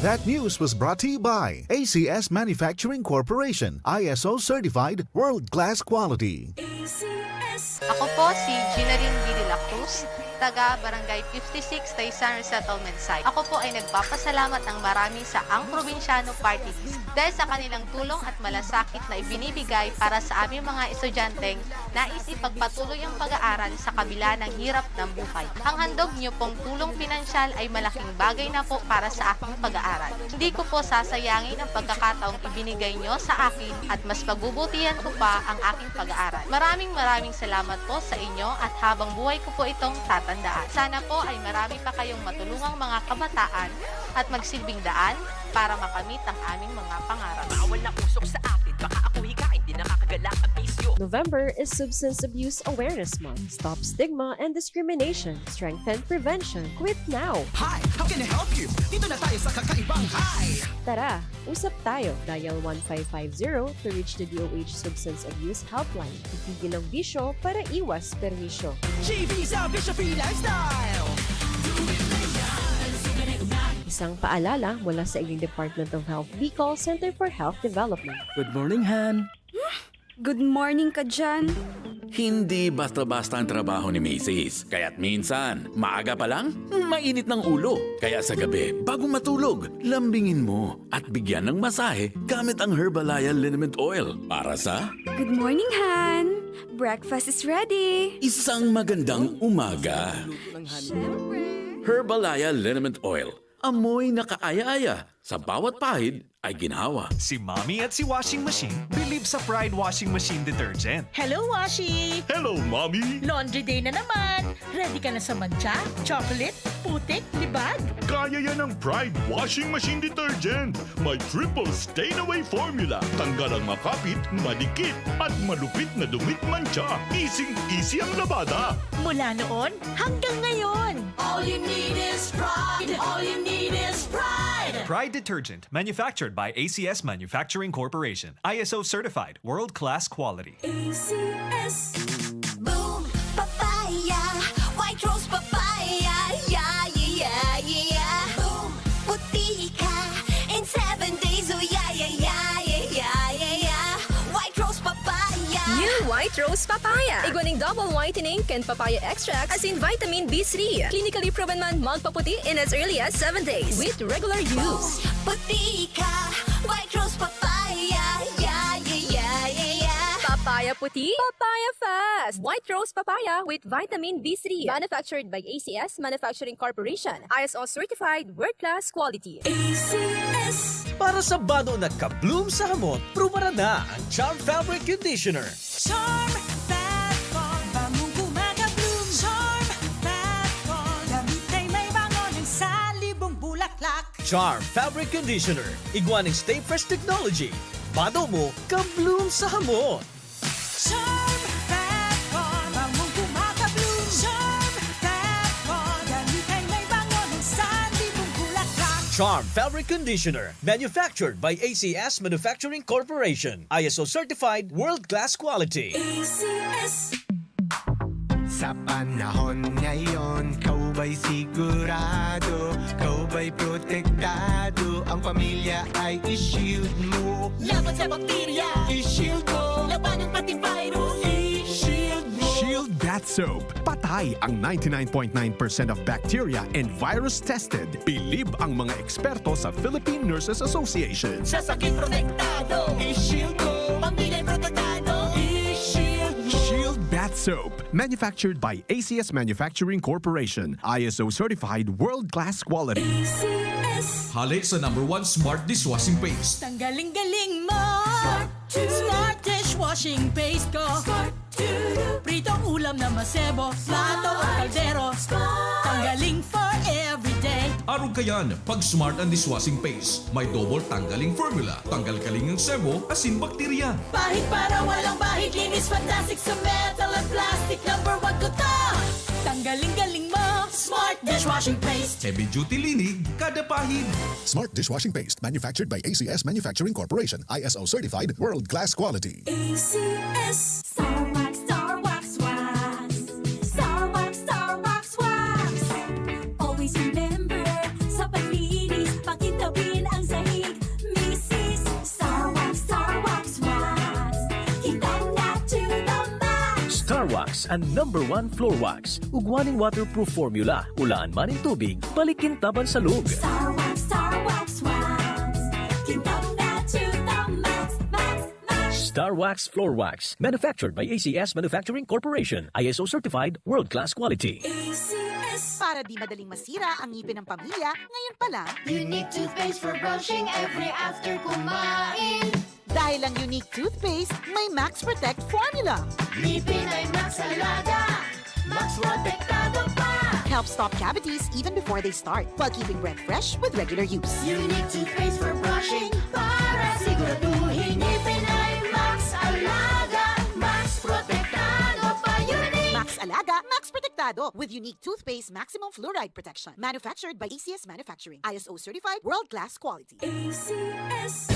That news was brought to you by A C S Manufacturing Corporation, I S O certified, world-class quality. A C S. Ako po si Ginaline B. de la Cruz, taga Barangay fifty-six, Taysan Resettlement Site. Ako po ay nagpapasalamat ng marami sa Ang Probinsyano Party List dahil sa kanilang tulong at malasakit na ibinibigay para sa aming mga estudyanteng nais ipagpatuloy ang pag-aaral sa kabila ng hirap ng buhay. Ang handog niyo pong tulong pinansyal ay malaking bagay na po para sa aking pag-aaral. Hindi ko po sasayangin ang pagkakataong ibinigay niyo sa akin at mas pagbubutihan ko pa ang aking pag-aaral. Maraming maraming salamat po sa inyo at habang buhay ko po itong tatandaan. Sana po ay marami pa kayong matulungang mga kabataan at magsilbing daan para makamit ang aming mga pangarap. Bawal na usok sa atin, baka ako hikain, di nakakagala ang bisyo. November is Substance Abuse Awareness Month. Stop stigma and discrimination. Strengthen prevention. Quit now! Hi! How can I help you? Dito na tayo sa kakaibang Hi! Tara, usap tayo. Dial one five five zero to reach the D O H Substance Abuse Helpline. Itigil ang bisyo para iwas perwisyo. G V sa Bisyo Free Lifestyle! Isang paalala mula sa inyong Department of Health Bicol Center for Health Development. Good morning, Han. Good morning ka dyan. Hindi basta-basta ang trabaho ni misis. Kaya't minsan, maaga pa lang, mainit ng ulo. Kaya sa gabi, bago matulog, lambingin mo at bigyan ng masahe gamit ang Herbalaya Liniment Oil para sa Good morning, Han! Breakfast is ready! Isang magandang umaga. Siyempre! Herbalaya Liniment Oil. Amoy na kaaya-aya. Sa bawat pahid ay ginhawa. Si Mommy at si Washing Machine believe sa Pride Washing Machine Detergent. Hello, Washi! Hello, Mommy! Laundry day na naman! Ready ka na sa mantsa, chocolate, putik, libag? Kaya yan ng Pride Washing Machine Detergent. May triple stain away formula. Tanggal ang makapit, madikit, at malupit na dumit mantsa. Easing-easy ang labada. Mula noon hanggang ngayon. All you need is Pride. All you need is Pride. Pride Detergent, manufactured by A C S Manufacturing Corporation. I S O certified, world-class quality. A C S. Boom! Papaya! White Rose Papaya! Yeah, yeah, yeah, yeah! Boom! Puti ka in seven days! Oh, yeah, yeah, yeah, yeah, yeah, yeah, yeah! White Rose Papaya! New White Rose Papaya. Igwa ning double whitening kan papaya extract asin vitamin B three. Clinically proven man magpaputi in as early as seven days with regular use. Puti ka! White Rose Papaya! Yeah, yeah, yeah, yeah, yeah! Papaya puti, papaya fast! White Rose Papaya with vitamin B three. Manufactured by A C S Manufacturing Corporation. I S O certified, world-class quality. A C S. Para sa bado na ka-bloom sa hamot, prubaran na ang Charm Fabric Conditioner. Charm Fat Ball, bangong kumaka-bloom. Charm Fat Ball, damit ay may bango ng salibong bulaklak. Charm Fabric Conditioner, igwa ning Stay Fresh Technology. Bado mo, ka-bloom sa hamot. Charm Fat Ball, bangong kumaka-bloom. Charm Fat Ball, damit ay may bango ng salibong bulaklak. Charm Fabric Conditioner, manufactured by A C S Manufacturing Corporation. I S O certified, world-class quality. A C S. Sa panahon ngayon, ikaw ba'y sigurado? Ikaw ba'y protektado? Ang pamilya ay i-shield mo. Laban sa bakterya, i-shield mo. Labanan pati virus, i-shield mo. Shield Bath Soap. Patay ang ninety-nine point nine percent of bacteria and virus tested. Bilib ang mga eksperto sa Philippine Nurses Association. Sa sakit protektado, i-shield mo. Pamilya protektado, i-shield mo. Shield Bath Soap. Manufactured by A C S Manufacturing Corporation. I S O certified, world-class quality. A C S. Hale sa number one smart dishwashing paste. Tanggaling-galing mo! Smart to. Smart dishwashing paste ko. Smart to. Pritong ulam na masebo, plato o kaldero. Smart. Tanggaling for everyday. Arog kayan, pag Smart ang dishwashing paste. May double tanggaling formula. Tanggal-galing ang sebo, asin bakterya. Pahid para walang bahid, linis fantastic sa metal at plastic. Number one ko to! Tanggaling-galing mo, Smart Dishwashing Paste. Heavy duty linig, kada pahid. Smart Dishwashing Paste, manufactured by A C S Manufacturing Corporation, I S O certified, world-class quality. A C S. Star Wax, Star Wax, Wax. Star Wax, Star Wax, Wax. Always remember, sa paglinis, pakintabin ang sahig. Misis, Star Wax, Star Wax, Wax. Kita na to the max. Star Wax, ang number one floor wax. Ugwa ning waterproof formula, ulaan man nin tubig, balik kintaban sa log. Star Wax, Star Wax, Wax. Kintab na to the max, max, max. Star Wax Floor Wax, manufactured by A C S Manufacturing Corporation, I S O certified, world-class quality. A C S. Para di madaling masira ang ngipin ng pamilya, ngayon pa lang. Unique toothpaste for brushing every after kumain. Dahil ang Unique Toothpaste may Max Protect Formula. Ngipin ay Max Alaga, Max Protektado pa. Helps stop cavities even before they start, while keeping breath fresh with regular use. Unique Toothpaste for brushing, para siguraduhin ngipin ay Max Alaga, Max Protektado pa. Unique! Max Alaga, Max Protektado, with Unique Toothpaste Maximum Fluoride Protection. Manufactured by A C S Manufacturing. I S O certified, world-class quality. A C S.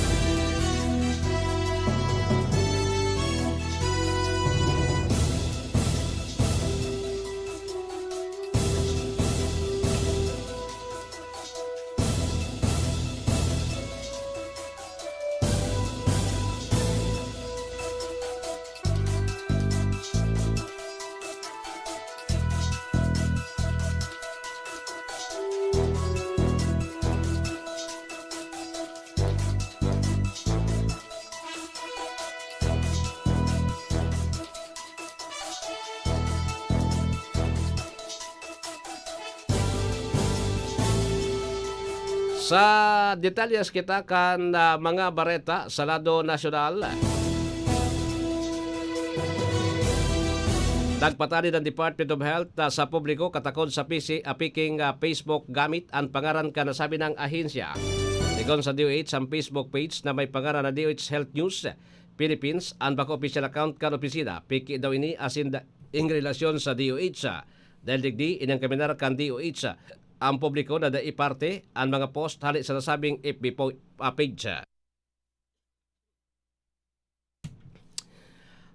Sa detalyes kita kan, ah, mga bareta sa lado nasyonal. Nagpatanid ang Department of Health, ah, sa publiko katakod sa pisi-, ah, peking, ah, Facebook gamit an pangaran kan nasabing ahensya. Sigon sa D O H, ang Facebook page na may pangaran na D O H Health News Philippines, an bako opisyal account kan opisina, peke daw ini asin da-, in relasyon sa D O H. Dahil digdi, inengkaminar kan D O H ang publiko na dai parte an mga post hale sa nasabing F B po-, ah, page.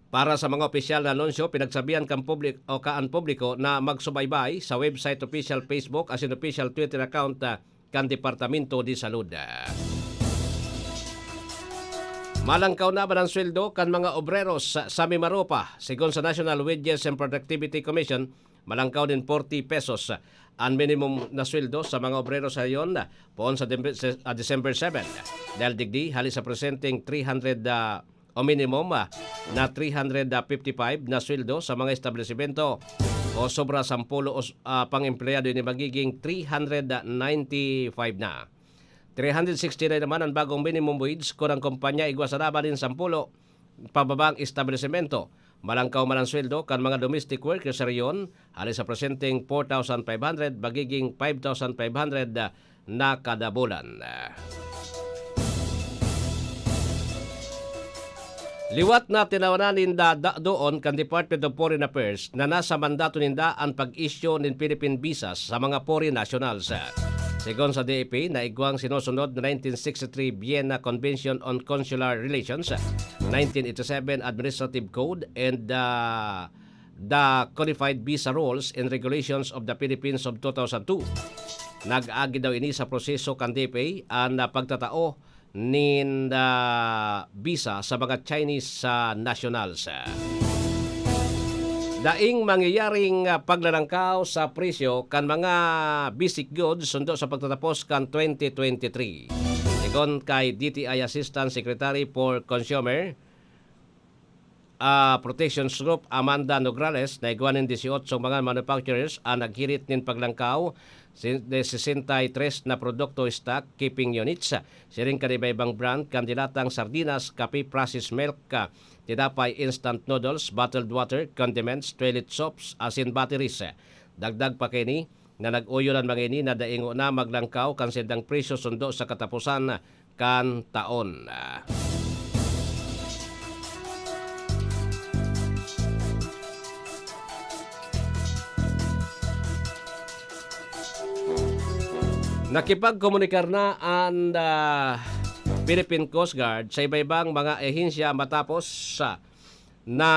Para sa mga opisyal na anunsyo, pinagsabihan kan publik-, o kan publiko na magsubaybay sa website, official Facebook asin official Twitter account, ah, kan Departamento de Salud. Malangkaw na man an sweldo kan mga obreros sa, sa Mimaropa. Sigon sa National Wages and Productivity Commission, malangkaw nin forty pesos an minimum na sweldo sa mga obrero sa iyon poon sa Dembe-, se-, ah, December seven. Dahil digdi, hali sa presenteng three hundred, ah, o minimum, ah, na three hundred fifty-five na sweldo sa mga establisimento o sobra sampolo os-, ah, pang-empleyado, ini magiging three hundred ninety-five na. Three hundred sixty-nine naman an bagong minimum wage kun ang kompanya igwa sana nin sampolo pababa ang establisimento. Malangkaw man an sweldo kan mga domestic workers sa rehiyon, hali sa presenteng four thousand five hundred, magiging five thousand five hundred na kada bulan. Liwat na tinawanan nin da-, da-, doon kan Department of Foreign Affairs na nasa mandato ninda an pag-issue nin Philippine visas sa mga foreign nationals. Sigon sa D F A, naigwang sinusunod na nineteen sixty-three Vienna Convention on Consular Relations, nineteen eighty-seven Administrative Code, and, ah, The Codified Visa Rules and Regulations of the Philippines of two thousand two. Nag-agi daw ini sa proseso kan DepEd an, ah, pagtatao nin, ah, visa sa mga Chinese, ah, nationals. Daing mangyayaring, ah, paglalangkaw sa presyo kan mga basic goods sundo sa pagtatapos kan twenty twenty-three. Sigon kay D T I Assistant Secretary for Consumer, ah, Protections Group, Amanda Nograles, na igwa nin dieciocho mga manufacturers an naghirit nin paglangkaw sin-, de sesenta y tres na produkto stock keeping units. Siring kan iba-ibang brand kan dilatang sardinas, kape, processed milk, ah, tinapay, instant noodles, bottled water, condiments, toilet soaps, asin batteries. Dagdag pa kaini, na nag-oyon an mga ini na daingo na maglangkaw kan sindang presyo sundo sa kataposan kan taon. Nakipagkomunikar na an, ah, Philippine Coast Guard sa iba-ibang mga ahensya matapos sa na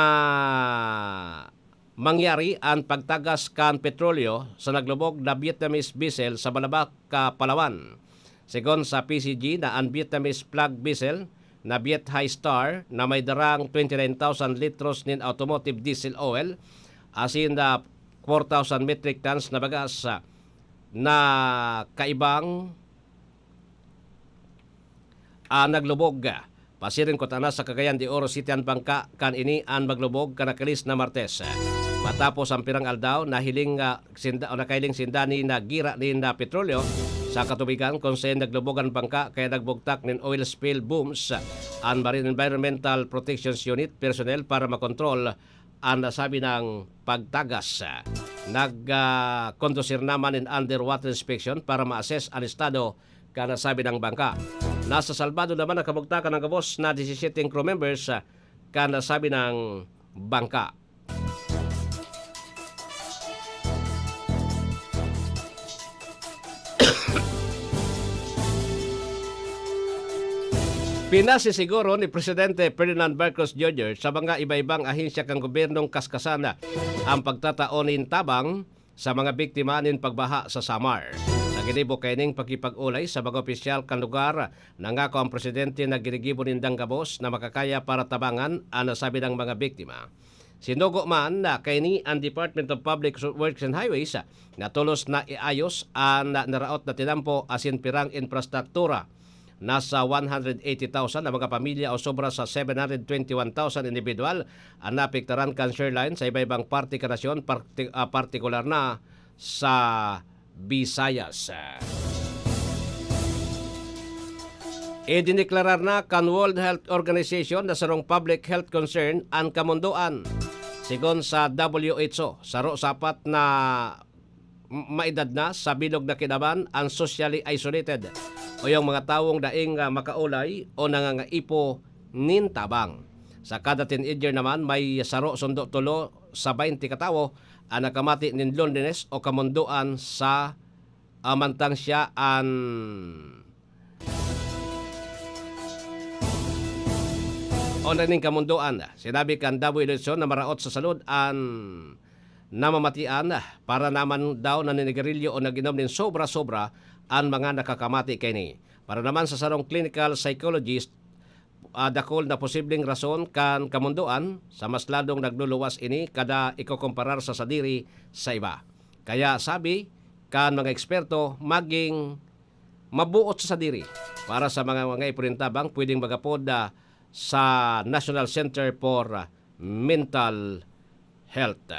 mangyari an pagtagas kan petrolyo sa naglubog na Vietnamese vessel sa Balabak, ah, Palawan. Segun sa P C G, na an Vietnamese flag vessel na Viet Hai Star na may darang twenty nine thousand litros nin automotive diesel oil asin na four thousand metric tons na bagas, ah, na kaibang ah, naglubog. Pasiring kutana sa Cagayan de Oro City an bangka kan ini an maglubog kan nakalis na Martes. Matapos ang pirang aldaw, nahiling, ah, sinda, o nakahiling sinda nin gira nin petrolyo sa katubigan kun saen naglubog an bangka kaya nagbugtak nin oil spill booms an Marine Environmental Protection Unit personnel para makontrol an nasabi nang pagtagas. Nag, ah, kondusir naman nin underwater inspection para ma-assess an estado kan nasabi nang bangka. Nasasalbado naman ang kabugtakan ng gabos na disisyete crew members, ah, kan nasabi nang bangka. Pinasisiguro ni Presidente Ferdinand Marcos Junior sa mga iba-ibang ahensya kan gobyernong kaskasan ang pagtatao nin tabang sa mga biktima nin pagbaha sa Samar. Sa ginibo kaining pakipag-olay sa mga opisyal kan lugar, nangako ang presidente na ginigibo nindang gabos na makakaya para tabangan an nasabi ng mga biktima. Sinugo man na kaini an Department of Public Works and Highways na tolos na iayos an naraot na tinampo asin pirang infrastruktura. Nasa one hundred eighty thousand na mga pamilya o sobra sa seven hundred twenty one thousand individual an naapektaran kan Sherline sa iba-ibang parte kan nasyon, parti-, ah, partikular na sa Visayas. Idineklarar na kan World Health Organization na sarong public health concern an kamondoan. Sigon sa W H O, saro sa apat na m-, maedad na sa bilog na kinaban an socially isolated o yung mga tawong daing, ah, makaulay o nangangaipo nin tabang. Sa kada teenager naman, may saro sundo tolo sa baynte katawo an nakamati nin loneliness o kamondoan sa, ah, mantang siya an o na ning kamondoan. Sinabi kan Davao Edition na maraot sa salud an namamatian para naman daw naninigarilyo o nag-inom nin sobra-sobra an mga nakakamati kaini. Para naman sa sarong clinical psychologist, ah, dakul na posibleng rason kan kamondoan sa mas lalong nagluluwas ini kada ikokomparar sa sadiri sa iba. Kaya sabi kan mga eksperto, maging mabuot sa sadiri para sa mga, mga ipunintabang pwedeng magapod, ah, sa National Center for, ah, Mental Health.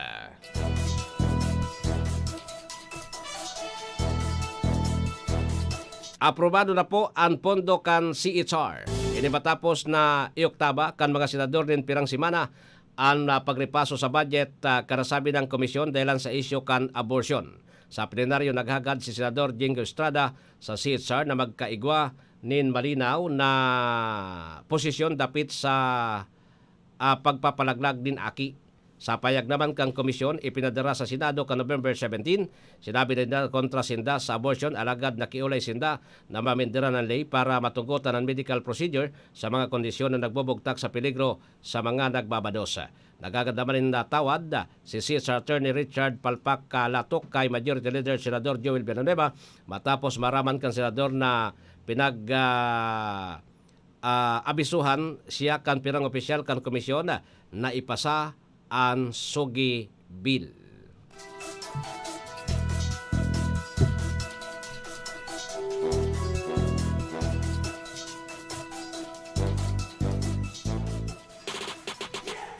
Aprobado na po an pondo kan C H R. Ini matapos na ioktaba kan mga senador nin pirang semana an, ah, pagrepaso sa budget, ah, karasabi ng komisyon dahilan sa isyu kan abortion. Sa plenaryo, naghagad si Senador Jingo Estrada sa C H R na magkaigwa nin malinaw na posisyon dapit sa, ah, pagpapalaglag nin aki. Sa payag naman kan komisyon, ipinadara sa Senado kan November seventeen, sinabi ninda kontra sinda sa abortion, alagad nakiolay sinda na mamindiran an ley para matugotan an medical procedure sa mga kondisyon na nagbubugtak sa peligro sa mga nagbabados. Nagagad naman nin natawad si C S Attorney Richard Palpak Kalatok kay Majority Leader Senador Joel Villanueva matapos maraman kan senador na pinag, ah, ah, abisuhan siya kan pirang opisyal kan komisyon na ipasa an sugi bill.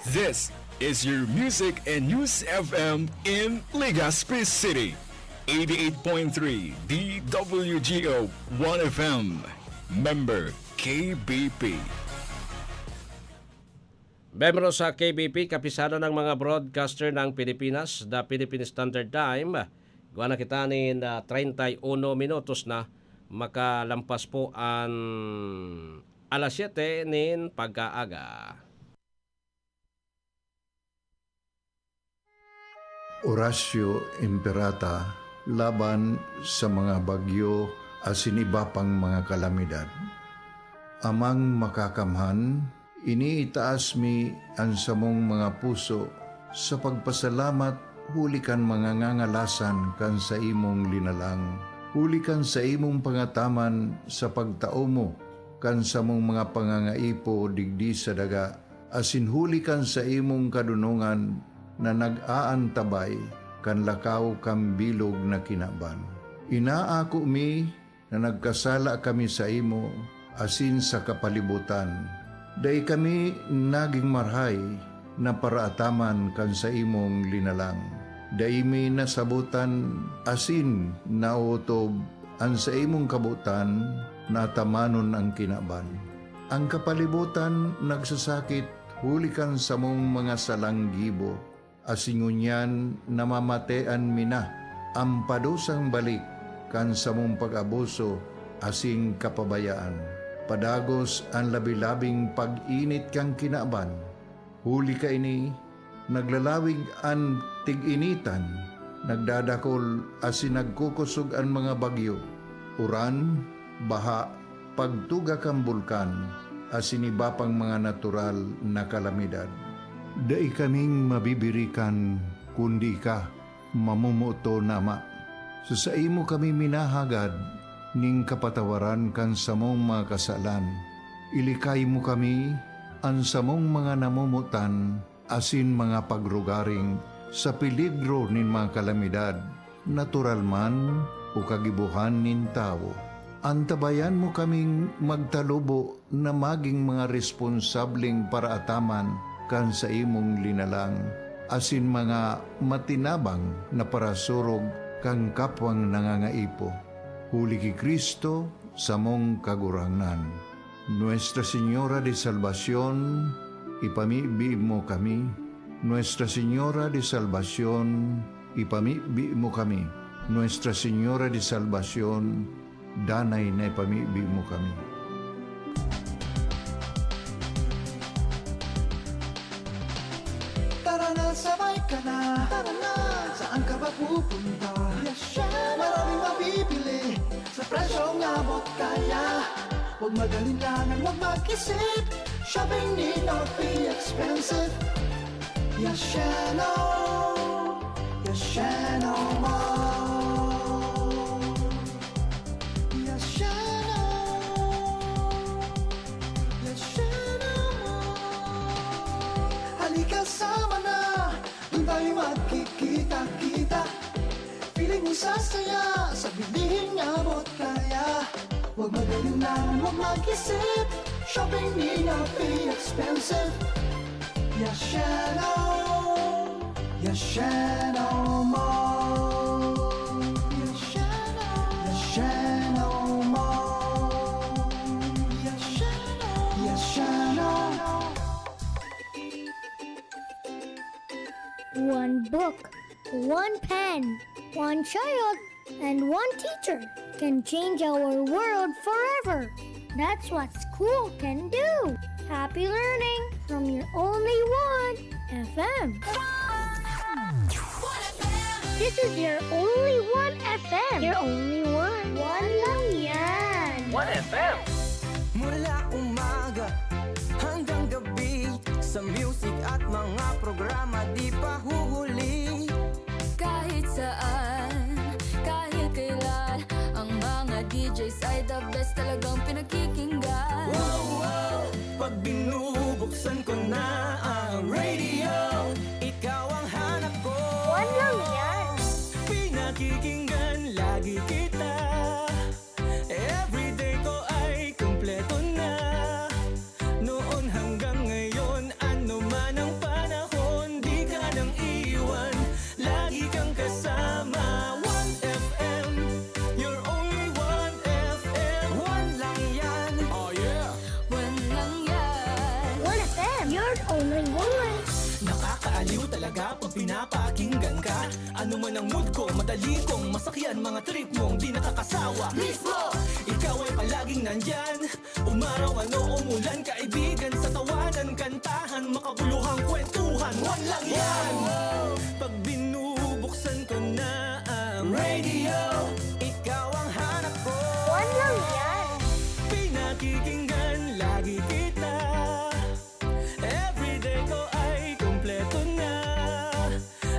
This is your music and news F M in Legazpi City. Eighty-eight point three D W G O One F M. Member K B P. Membro sa K B P, Kapisanan ng mga Broadcaster ng Pilipinas, The Philippine Standard Time. Igwa na kita nin, ah, treinta y uno minutos na makalampas po an alas siyete nin pagkaaga. Oratio Imperata laban sa mga bagyo asin iba pang mga kalamidad. Amang Makakamhan, iniitaas mi an samong mga puso sa pagpasalamat huli kan mga ngangalasan kan saimong linalang, huli kan saimong pangataman sa pagtao mo kan samong mga pangangaipo digdi sa daga, asin huli kan saimong kadonongan na nag-aantabay kan lakaw kan bilog na kinaban. Inaako mi na nagkasala kami saimo asin sa kapalibotan. Dai kami nagin marahay na paraataman kan saimong linalang. Dai mi nasabotan asin naotob an saimong kabotan na atamanon an kinaban. An kapalibotan nagsasakit huli kan samong mga salang gibo, asin ngunyan namamatean mi na an padusang balik kan samong pag-abuso asin kapabayaan. Padagos an labi-labing pag-init kan kinaban. Huli kaini, naglalawig an tig-initan, nagdadakol asin nagkukosog an mga bagyo, uran, baha, pagtuga kan bulkan, asin iba pang mga natural na kalamidad. Dai kaming mabibirikan kundi ika, mamomoton na Ama. Sa saimo kami minahagad nin kapatawaran kan samong mga kasalan. Ilikay mo kami, an samong mga namomotan, asin mga pagrugaring sa peligro nin mga kalamidad, natural man o kagibohan nin tawo. Antabayan mo kaming magtalubo na magin mga responsableng paraataman kan saimong linalang, asin mga matinabang na parasurog kan kapwang nangangaipo. Huli ki Cristo, samong Kagurangnan. Nuestra Señora de Salvacion, ipamibi mo kami. Nuestra Señora de Salvacion, ipamibi mo kami. Nuestra Señora de Salvacion, danay na ipamibi mo kami. Tara na, sabay ka na. Tara na. Saan ka ba pupunta? Yasha. Maraming mabibili sa presyong abot kaya. Huwag mag-alinlangan, huwag mag-isip. Shopping need not be expensive. Yashano. Yashano Mall. Yashano. Yashano Mall. Halika, sama na. Doon tayo magkikita-kita. Feeling mo sasaya sa bilihing abot kaya. Huwag mag-alinlangan, huwag mag-isip. Shopping need not be expensive. Yashano. Yashano Mall. Yashano. Yashano Mall. Yashano. Yashano. One book, one pen, one child, and one teacher can change our world forever. That's what school can do. Happy learning from your only one F F M. This is your only one F M. Your only one. One lang yan. One F M. Mula umaga hanggang gabi, sa music at mga programa di pa huhuli. Kahit saan, kahit kailan, ang mga D Js ay the best, talagang pinakikinggan. Wow, wow! Pag binubuksan ko na ang radio, ikaw ang hanap ko. One lang yan. Pinakikinggan lagi kita. Everyday ko ay kumpleto na. Noon hanggang ngayon, ano man ang panahon, di ka nang iwan. Lagi kang kasama, One F M. You're only One F M. One lang yan. Oh, yeah. One lang yan. One F M, you're only one. Nakakaaliw talaga pag pinapakinggan ka. Ano man ang mood ko, madali kong masakyan. Mga trip mong di nakakasawa. Mismo! Ikaw ay palaging nandyan. Umaraw man o umulan, kaibigan sa tawanan, kantahan, makabuluhang kwentuhan. One lang yan. Pag binubuksan ko na ang radio, ikaw ang hanap ko. One lang yan. Pinakikinggan lagi kita. Everyday ko ay kumpleto na.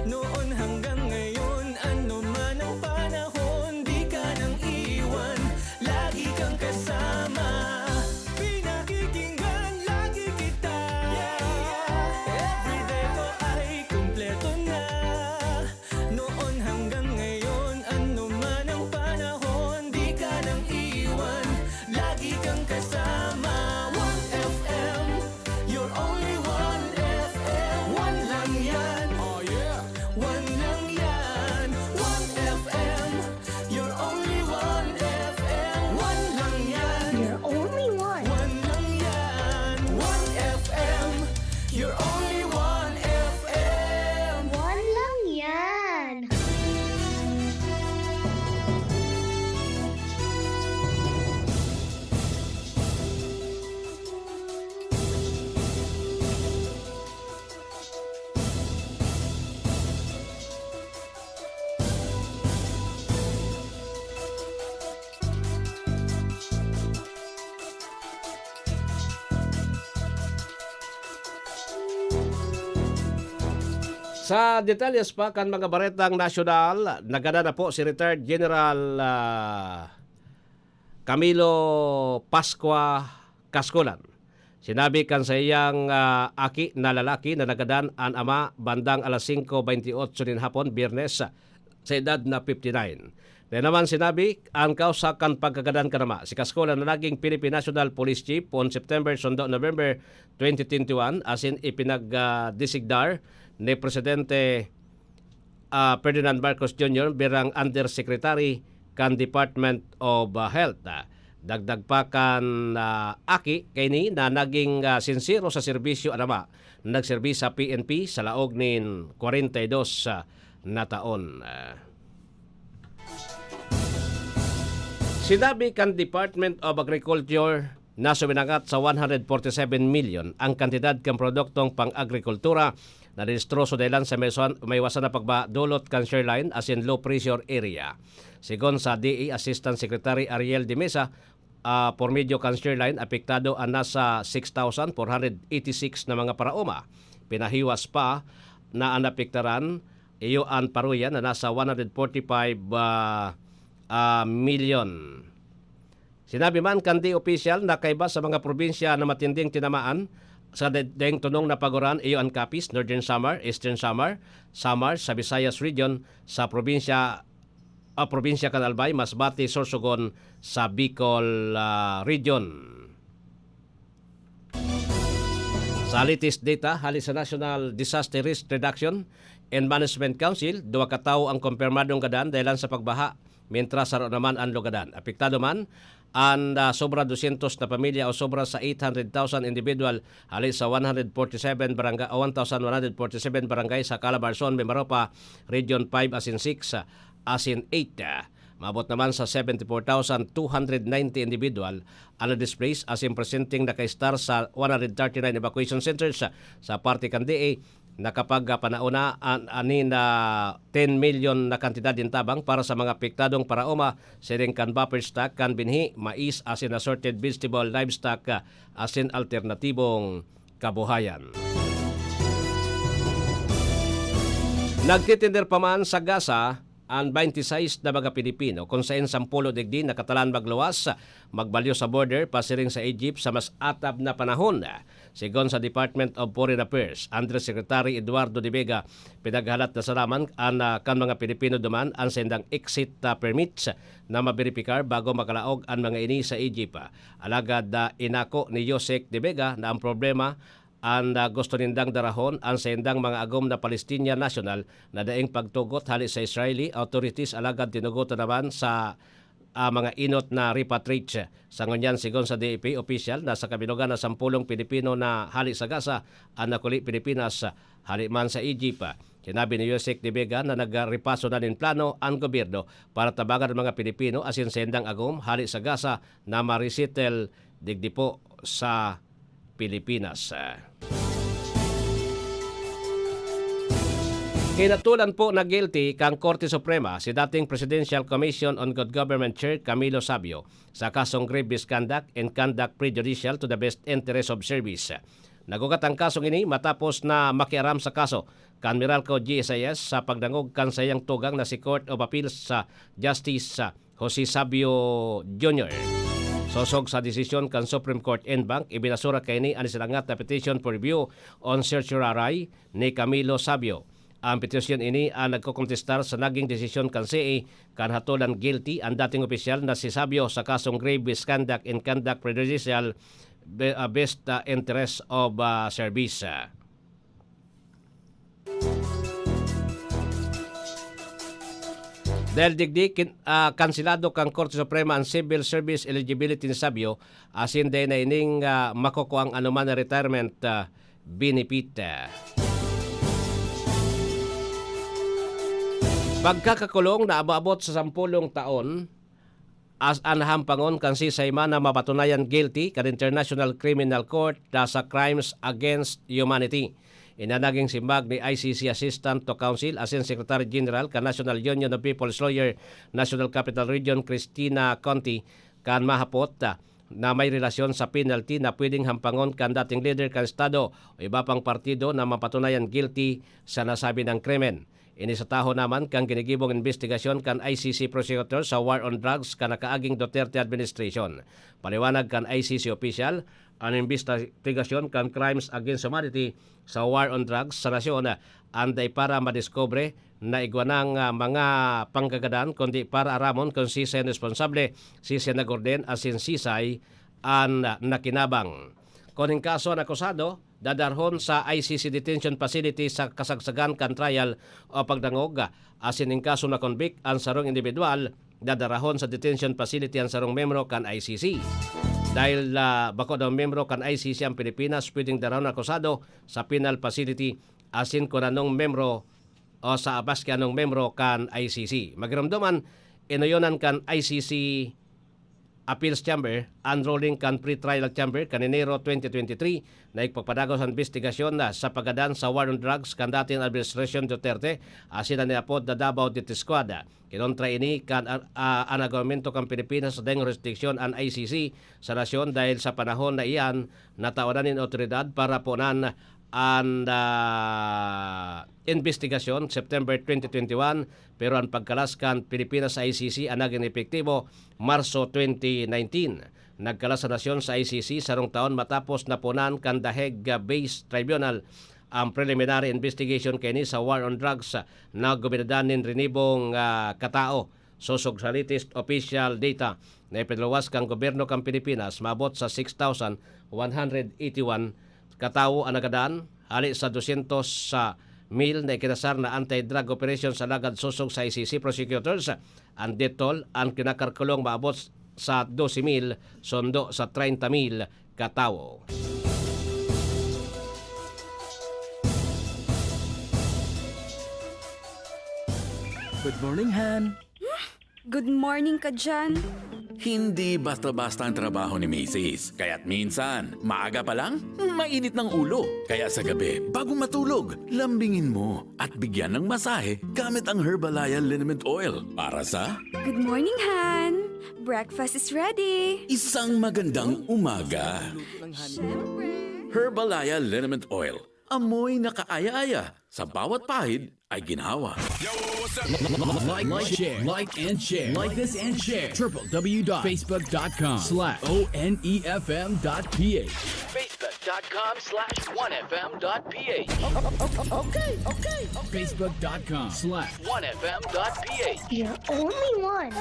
Noon hanggang ngayon, ano man ang panahon, di ka nang iwan. Lagi kang kasama. Pinakikinggan lagi kita. Yeah, yeah. Everyday ko ay kumpleto na. Noon hanggang ngayon, ano man ang panahon, di ka nang iwan. Lagi kang kasama, One F M. You're only One F M. One lang yan. Oh, yeah. One lang yan. One F M. You're only One F M. One lang yan. You're only one. One lang yan. One F M. You're only One F M. One lang yan. Sa detalyes pa kan mga baretang nasyonal, nagadan na po si Retired General, ah, Camilo Pascua Cascolan. Sinabi kan saiyang, ah, aki na lalaki na nagadan an ama bandang alas singko bentiocho nin hapon, Biyernes, sa edad na fifty-nine. Kaya naman sinabi, ang kausa kan pagkagadan kan ama, si Cascolan na naging Philippine National Police Chief poon September sundo November twenty twenty-one, asin ipinag, ah, designar ni Presidente, ah, Ferdinand Marcos Junior birang Undersecretary kan Department of, ah, Health. Ah, dagdag pa kan, ah, aki kaini na naging, ah, sinsero sa serbisyo an ama, nagserbi sa P N P sa laog nin kwarenta y dos, ah, na taon. Ah, sinabi kan Department of Agriculture na suminangat sa one hundred forty-seven million ang kantidad kan produktong pang-agrikultura na nadistroso dahelan sa maiwasan, maiwasan na pagbaha dulot kan shear line asin low pressure area. Sigon sa D A Assistant Secretary Ariel de Mesa, ah, por medyo kan shear line, apektado an nasa six thousand four hundred eighty-six na mga paraoma. Pinahiwas pa na an naapektaran, iyo an paruya na nasa one hundred forty-five, ah, ah, million. Sinabi man kan D A opisyal na kaiba sa mga probinsya na matinding tinamaan sa da-, daing tunong na pag-uran, iyo an Capiz, Northern Samar, Eastern Samar, Samar sa Visayas Region, sa probinsya, ah, probinsya kan Albay, Masbate, Sorsogon sa Bicol, ah, Region. Sa latest data hali sa National Disaster Risk Reduction and Management Council, duwa ka tawo ang kumpirmadong gadan dahelan sa pagbaha, mientras saro naman an lugadan. Apektado man an, ah, sobra dosyentos na pamilya o sobra sa eight hundred thousand individual hali sa one hundred forty-seven barangay, o one thousand one hundred forty-seven barangay sa Calabarzon, Mimaropa, Region five asin six, ah, asin eight. Ah, maabot naman sa seventy-four thousand two hundred ninety individual ang na-displace asin presenteng naka-estar sa one hundred thirty-nine evacuation centers. Sa parte kan D A, nakapagpanaona an, anin na ten milyon na kantidad nin tabang para sa mga apektadong paraoma, siring kan buffer stock kan binhi, mais, asin assorted vegetable, livestock, asin alternatibong kabuhayan. Nagtitender pa man sa Gaza an twenty-sais na mga Pilipino, kun saen sampulo digdi nakatalaan magluwas, magbalyo sa border pasiring sa Egypt sa mas atap na panahon. Sigon sa Department of Foreign Affairs Undersecretary Eduardo de Vega, pinaghalat na sana man an, ah, kan mga Pilipino duman an saindang exit, ah, permits na maberipikar bago makalaog an mga ini sa Egypt. Alagad, ah, inako ni Josec de Vega na ang problema an, ah, gusto nindang darahon an saindang mga agom na Palestinian national na daing pagtugot hali sa Israeli authorities, alagad tinugotan naman sa, ah, mga enot na repatriate. Sa ngunyan, sigon sa D F A official, nasa kabilugan na sampulong Pilipino na hali sa Gaza an nakuli Pilipinas hali man sa Egypt. Sinabi ni Josec de Vega na nagrepaso na nin plano an gobyerno para tabangan an mga Pilipino asin saindang agom hali sa Gaza na ma-resettle digdi po sa Pilipinas. Hinatolan po na guilty kan Korte Suprema si dating Presidential Commission on Good Government Chair Camilo Sabio sa kasong grave misconduct and conduct prejudicial to the best interest of service. Nag-ugat ang kasong ini matapos na makiaram sa kaso kan Meralco G S I S sa pagdangog kan saiyang tugang na si Court of Appeals sa Justice Jose Sabio Junior. Sosog sa desisyon kan Supreme Court en banc, ibinasura kaini an isilangat na petition for review on certiorari ni Camilo Sabio. Ang petisyon ini ang nagkokontestar sa naging desisyon kan C A kan hatolan guilty ang dating opisyal na si Sabio sa kasong grave misconduct and conduct prejudicial be-, ah, best, ah, interest of, ah, service. Dahil digdi, kin-, ah, kanselado kan Korte Suprema ang civil service eligibility ni Sabio, asin dai na ining, ah, makukuang anoman na retirement, ah, benefit. Pagkakakulong na aabot sa sampulong taon, as an hampangon kan sisay man na mapatunayan guilty kan International Criminal Court sa crimes against humanity. Ini an nagin simbag ni I C C Assistant to Counsel asin Secretary General kan National Union of People's Lawyer, National Capital Region, Christina Conti, kan mahapot, ah, na may relasyon sa penalty na pwedeng hampangon kan dating lider kan Estado o iba pang partido na mapatunayan guilty sa nasabi nang krimen. Ini sa tahaw naman kan ginigibong imbestigasyon kan I C C prosecutor sa war on drugs kan nakaaging Duterte administration. Paliwanag kan I C C official, an imbestigasyon kan crimes against humanity sa war on drugs sa nasyon, ah, an dai para madiskubre na igwa nang, ah, mga panggagadan, kundi para aramon kun sisay an responsable, sisay nag-orden, asin sisay an, ah, nakinabang. Kun in kaso an akusado, dadarhon sa I C C detention facility sa kasagsagan kan trial o pagdangog, asin in kaso na-convict an sarong individual, dadarahon sa detention facility an sarong membro kan I C C. Dahil, ah, bako daw membro kan I C C ang Pilipinas, pwedeng darahon akusado sa penal facility asin kun anong membro o sa maski anong membro kan I C C. Magiromdoman, inoyonan kan I C C Appeals Chamber an ruling kan Pretrial Chamber kan Enero twenty twenty-three na igpapadagos an imbestigasyon na sa paggadan sa war on drugs kan dating Administrasyon Duterte asin an niapod na Davao Death Squad. Kinontra ini kan, ah, an argumento kan Pilipinas sa daing jurisdiksyon an I C C sa nasyon dahil sa panahon na iyan, natawanan nin awtoridad para ponan an, ah, imbestigasyon, September twenty twenty-one, pero an pagkalas kan Pilipinas sa I C C an nagin epektibo, Marso twenty nineteen. Nagkalas an nasyon sa I C C sarong taon matapos naponan kan The Hague-based tribunal ang preliminary investigation kaini sa war on drugs na gobinadan nin rinibong, ah, katao. Sosog sa latest official data na ipinaluwas kan gobyerno kan Pilipinas, maabot sa six thousand one hundred eighty-one katawo an nagadan, hali sa dosyentos mil na ikinasar na anti-drug operation sa lagad sosog sa I C C prosecutors. An death toll an kinakalkulong maabot sa dose mil, sundo sa treinta mil katawo. Good morning, Han. Good morning ka dyan. Hindi basta-basta ang trabaho ni misis. Kaya't minsan, maaga pa lang, mainit ng ulo. Kaya sa gabi, bago matulog, lambingin mo at bigyan ng masahe gamit ang Herbalaya Liniment Oil para sa Good morning, Han! Breakfast is ready! Isang magandang umaga. Siyempre! Herbalaya Liniment Oil. Amoy na kaaya-aya. Sa bawat pahid ay ginhawa. Like, like, share, like and share, like this and share. W W W dot facebook dot com slash O N E F M dot P H. Facebook dot com slash one F M dot P H. Okay, okay, okay, okay. Facebook dot com slash one F M dot P H. You're only one.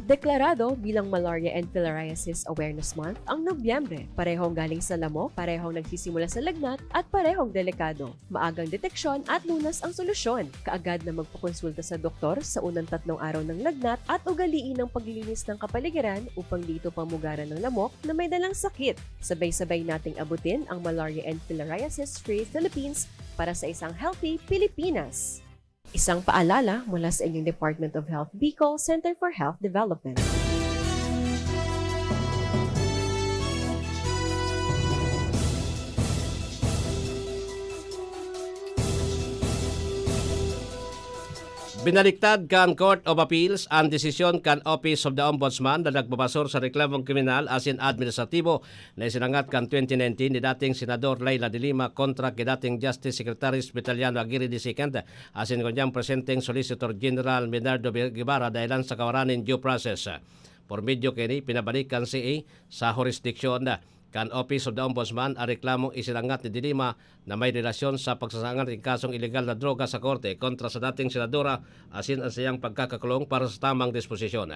Deklarado bilang Malaria and Filariasis Awareness Month ang Nobyembre. Parehong galing sa lamok, parehong nagsisimula sa lagnat, at parehong delikado. Maagang deteksyon at lunas ang solusyon. Kaagad na magpakonsulta sa doktor sa unang tatlong araw ng lagnat at ugaliin ang paglilinis ng kapaligiran upang di ito pamugaran ng lamok na may dalang sakit. Sabay-sabay nating abutin ang Malaria and Filariasis Free Philippines para sa isang healthy Pilipinas. Isang paalala mula sa inyong Department of Health Bicol, Center for Health Development. Binaliktad kan Court of Appeals an desisyon kan Office of the Ombudsman na nagbabasol sa reklamong kriminal asin administratibo na isinangat kan twenty nineteen ni dating Senador Leila de Lima kontra ki dating Justice Secretary Spitaliano Aguirre the second asin ngunyan presenteng Solicitor General Bernardo Guevara dahelan sa kawaran nin due process. Por medyo kaini, pinabalik kan C A sa hurisdiksyon kan Office of the Ombudsman an reklamong isinangat ni de Lima na may relasyon sa pagsasangat nin kasong ilegal na droga sa korte kontra sa dating senadora asin an saiyang pagkakakulong para sa tamang disposisyon.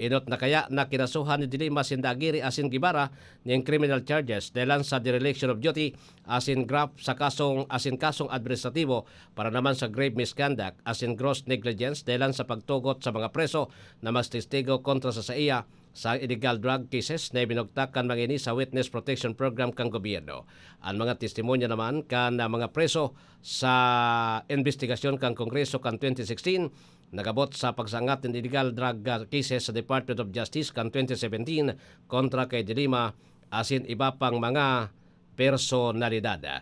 Enot na kaya na kinasuhan ni de Lima sinda Aguirre asin Guevara nin criminal charges dahelan sa dereliction of duty asin graft sa kasong, asin kasong administratibo para naman sa grave misconduct asin gross negligence dahelan sa pagtugot sa mga preso na magtestigo kontra sa saiya sa illegal drug cases na ibinugtak kan mga ini sa Witness Protection Program kan gobyerno. An mga testimonya naman kan, ah, mga preso sa imbestigasyon kan Kongreso kan twenty sixteen nag-abot sa pagsangat nin illegal drug, ah, cases sa Department of Justice kan twenty seventeen kontra kay de Lima asin iba pang mga personalidad.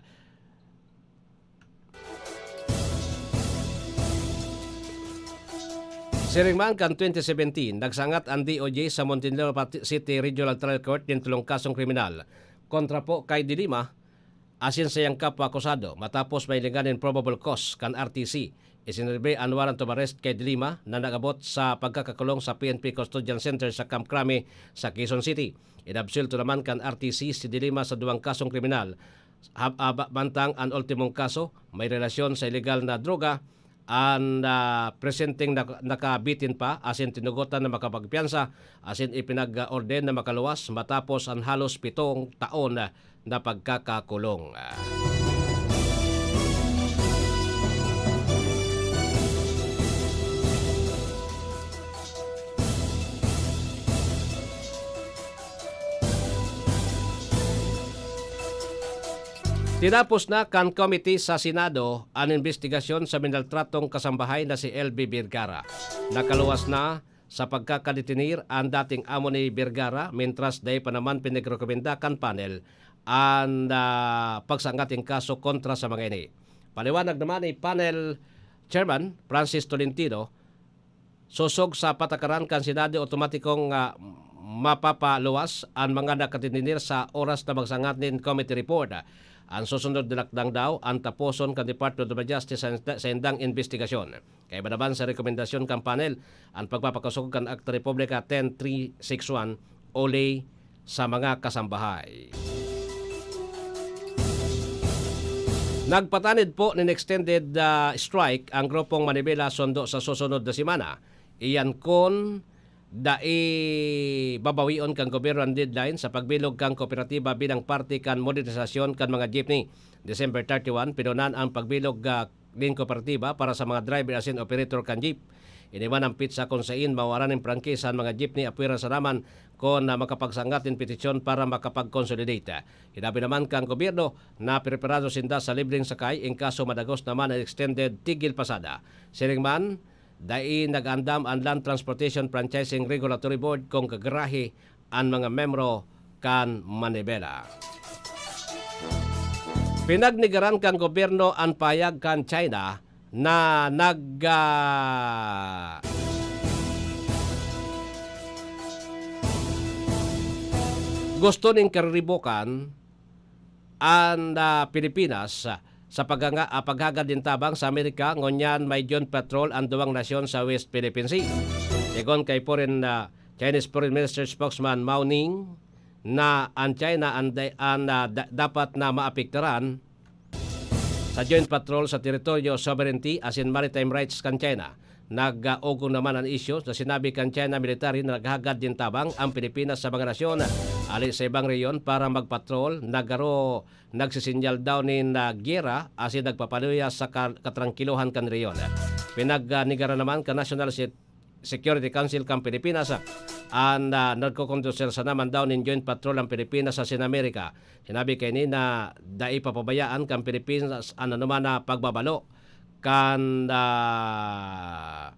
Siring man kan twenty seventeen, nagsangat an D O J sa Muntinlupa City Regional Trial Court nin tolong kasong kriminal kontra po kay de Lima asin saiyang kapwa akusado matapos mahilingan nin probable cause kan R T C. Isinirbi an warrant of arrest kay de Lima na nag-abot sa pagkakakulong sa P N P Custodial Center sa Camp Crame sa Quezon City. Inabsuelto naman kan R T C si de Lima sa duwang kasong kriminal. Hab-, haba-, mantang an ultimong kaso may relasyon sa ilegal na droga, an, ah, presenteng nak-, nakabitin pa asin tinugotan na makapagpiyansa asin ipinag-orden na makaluwas matapos an halos pitong taon na pagkakakulong. Tinapos na kan komite sa Senado an imbestigasyon sa minaltratong kasambahay na si L V Vergara. Nakaluwas na sa pagkakadetenir an dating amo ni Vergara, mintras dai pa naman pinagrekomenda kan panel an, ah, pagsangat nin kaso kontra sa mga ini. Paliwanag naman ni Panel Chairman Francis Tolentino, sosog sa patakaran kan Senado, otomatikong, ah, mapapaluwas an mga nakadetenir sa oras na magsangat nin committee report. An susunod na lakdang daw an taposon kan Department of Justice sa, sa indang imbestigasyon. Kaiba naman sa rekomendasyon kan panel an pagpapakosog kan Acta Republica ten three six one, oli sa mga kasambahay. Nagpatanid po nin extended, ah, strike ang Grupong Manibela sundo sa susunod na semana. Iyan kun dai babawion kan gobyerno an deadline sa pagbilog kan kooperatiba bilang parte kan modernisasyon kan mga jeepney. December thirty-one, pinunan ang pagbilog, ah, nin kooperatiba para sa mga driver asin operator kan jeep. Iniwan ang petsa kun sain mawaran nin prangkisa an mga jeepney apwera sa Naman kun, ah, makapagsangat nin petisyon para makapag-consolidate. Hinabi naman kan gobyerno na preparado sinda sa libreng sakay in kaso madagos naman an extended tigil pasada. Siring man, Dai nag-andam an Land Transportation Franchising Regulatory Board kun gagarahi an mga membro kan manibela. Pinagnegaran kan gobyerno an pahayag kan China na nag, ah, gusto ning kariribokan an, ah, Pilipinas sa paghanga-, ah, paghagad nin tabang sa Amerika, ngunyan may joint patrol an duwang nasyon sa West Philippine Sea. Segun kay Foreign, ah, Chinese Foreign Minister spokesman Mao Ning, na an China an da-, an, ah, da-, dapat na maapektaran sa joint patrol sa teritoryo, sovereignty asin maritime rights kan China. Nag-ugong naman an isyu na sinabi kan China military na naghagad nin tabang ang Pilipinas sa mga nasyon ali sa ibang rehiyon para magpatrol, na garo nagsisinyal daw nin, ah, giyera asin nagpapaluya sa ka-, katrangkilohan kan rehiyon. Pinagnegaran naman kan National Se-, Security Council kan Pilipinas an, ah, nagkokondusir sana man daw nin joint patrol ang Pilipinas asin Amerika. Sinabi kaini na dai papabayaan kan Pilipinas an anoman na pagbabalo kan, ah,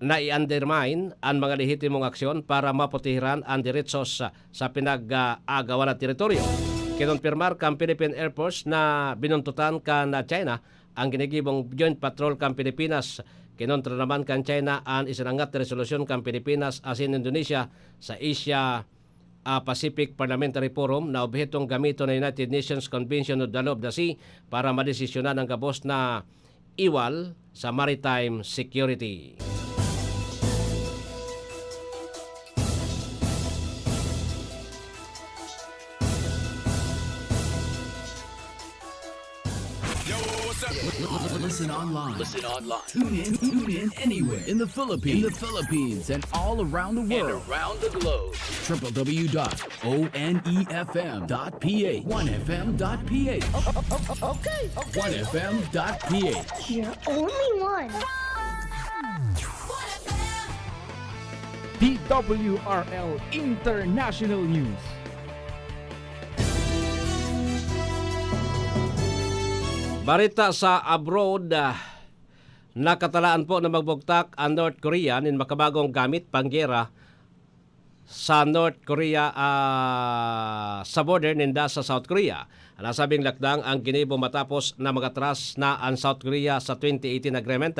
nai-undermine an mga lehitimong aksyon para maprotehiran an deretsos sa, sa pinag-aagawan na teritoryo. Kinompirmar kan Philippine Air Force na binuntutan kan China ang ginigibong joint patrol kan Pilipinas. Kinontra naman kan China an isinangat na resolusyon kan Pilipinas asin Indonesia sa Asia ah, Pacific Parliamentary Forum na obhetong gamiton na United Nations Convention on the Law of the Sea para madesisyonan ang gabos na iwal sa maritime security. Yo, what's up? Listen online. Listen online. Tune in, tune in anywhere in the Philippines, in the Philippines and all around the world. And around the globe. Triple W dot onefm dot P H. One F M dot P H. Okay, okay. One F M dot P H. You're only one. D W R L International News. Barita sa abroad, ah, nakatalaan po na magbugtak ang North Korea nin makabagong gamit panggera sa North Korea, ah, sa border ninda sa South Korea. An nasabing lakdang ang ginibo matapos na magatras na ang South Korea sa twenty eighteen agreement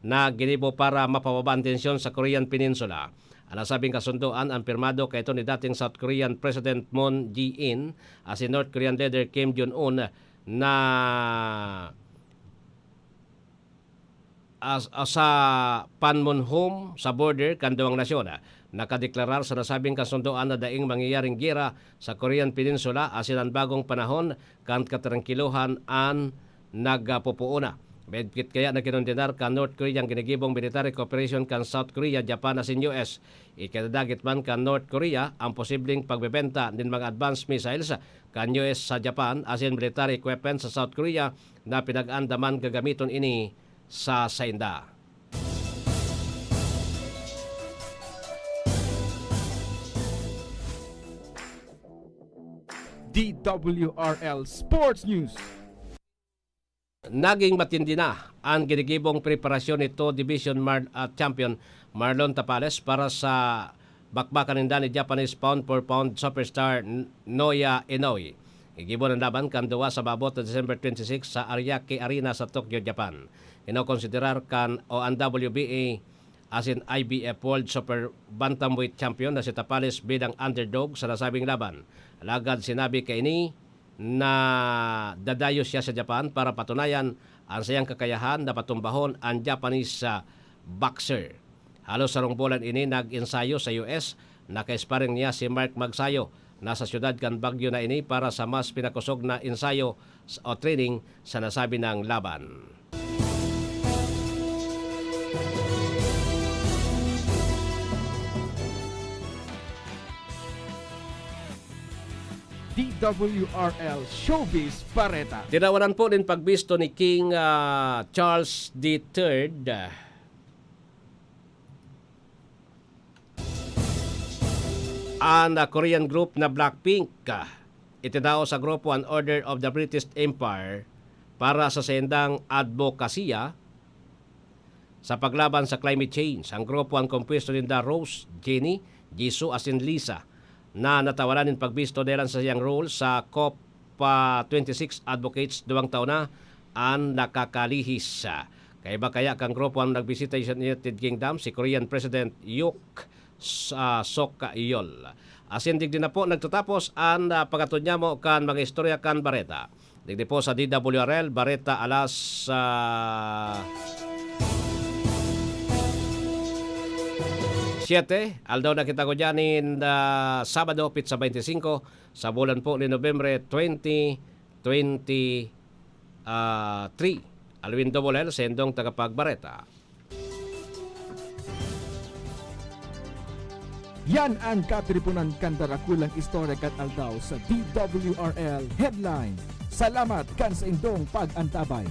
na ginibo para mapababa ang tensyon sa Korean Peninsula. An nasabing kasundoan ang pirmado kaito ni dating South Korean President Moon Jae-in asin North Korean leader Kim Jong-un na as-, ah, sa Panmunjom sa border kan duwang nasyon. Nakadeklarar sa nasabing kasundoan na daing mangyayaring giyera sa Korean Peninsula asin an bagong panahon kan katrangkilohan an nagpopoon na. Midkit kaya na kinondenar kan North Korea ang ginigibong military cooperation kan South Korea, Japan asin U S. Ikinadagit man kan North Korea ang posibleng pagbebenta nin mga advanced missiles kan U S sa Japan asin military equipment sa South Korea na pinag-andaman gagamiton ini sa sainda. D W R L Sports News. Naging matindi na ang ginigibong preparasyon ni two division Mar-, ah, champion Marlon Tapales para sa bakbakan ninda ni Japanese pound for pound superstar N-, Naoya Inoue. Gigibo an laban kan duwa sa maabot na December twenty-six sa Ariake Arena sa Tokyo, Japan. Kinokonsiderar kan o ang W B A asin I B F World Super Bantamweight Champion na si Tapales bilang underdog sa nasabing laban. Alagad sinabi kaini na dadayo siya sa Japan para patunayan ang saiyang kakayahan na patumbahon ang Japanese, ah, boxer. Halos sarong bulan ini nag-ensayo sa U S, naka-sparring niya si Mark Magsayo na sa siyudad kan Baguio na ini para sa mas pinakosog na ensayo s-, o training sa nasabi nang laban. D W R L Showbiz Bareta. Tinawanan po nin pagbisto ni King, ah, Charles the Third, ah, an, ah, Korean group na Blackpink. Ah, itinao sa grupo an Order of the British Empire para sa saindang adbokasiya sa paglaban sa climate change. Ang grupo an kompwesto ninda Rose, Jenny, Jisoo asin Lisa, na natawaran nin pagbisto dahelan sa iyang role sa COP twenty-six advocates duwang taon na an nakakalihis. Kaiba kaya kan grupo an nagbisita sa United Kingdom, si Korean President Yoon Suk Yeol. Asin digdi na po nagtatapos an, ah, paghatod nyamo kan mga istorya kan bareta. Digdi po sa D W R L, bareta alas, ah, siyete. Aldaw na kita ko dyan in, ah, Sabado, pitsa twenty-five sa bulan po ni Nobyembre twenty twenty-three. Alwin Dobol, sendong tagapagbareta. Yan ang katiriponan kan darakulang istorya kan aldaw sa D W R L Headlines. Salamat kan saindong pag-antabay.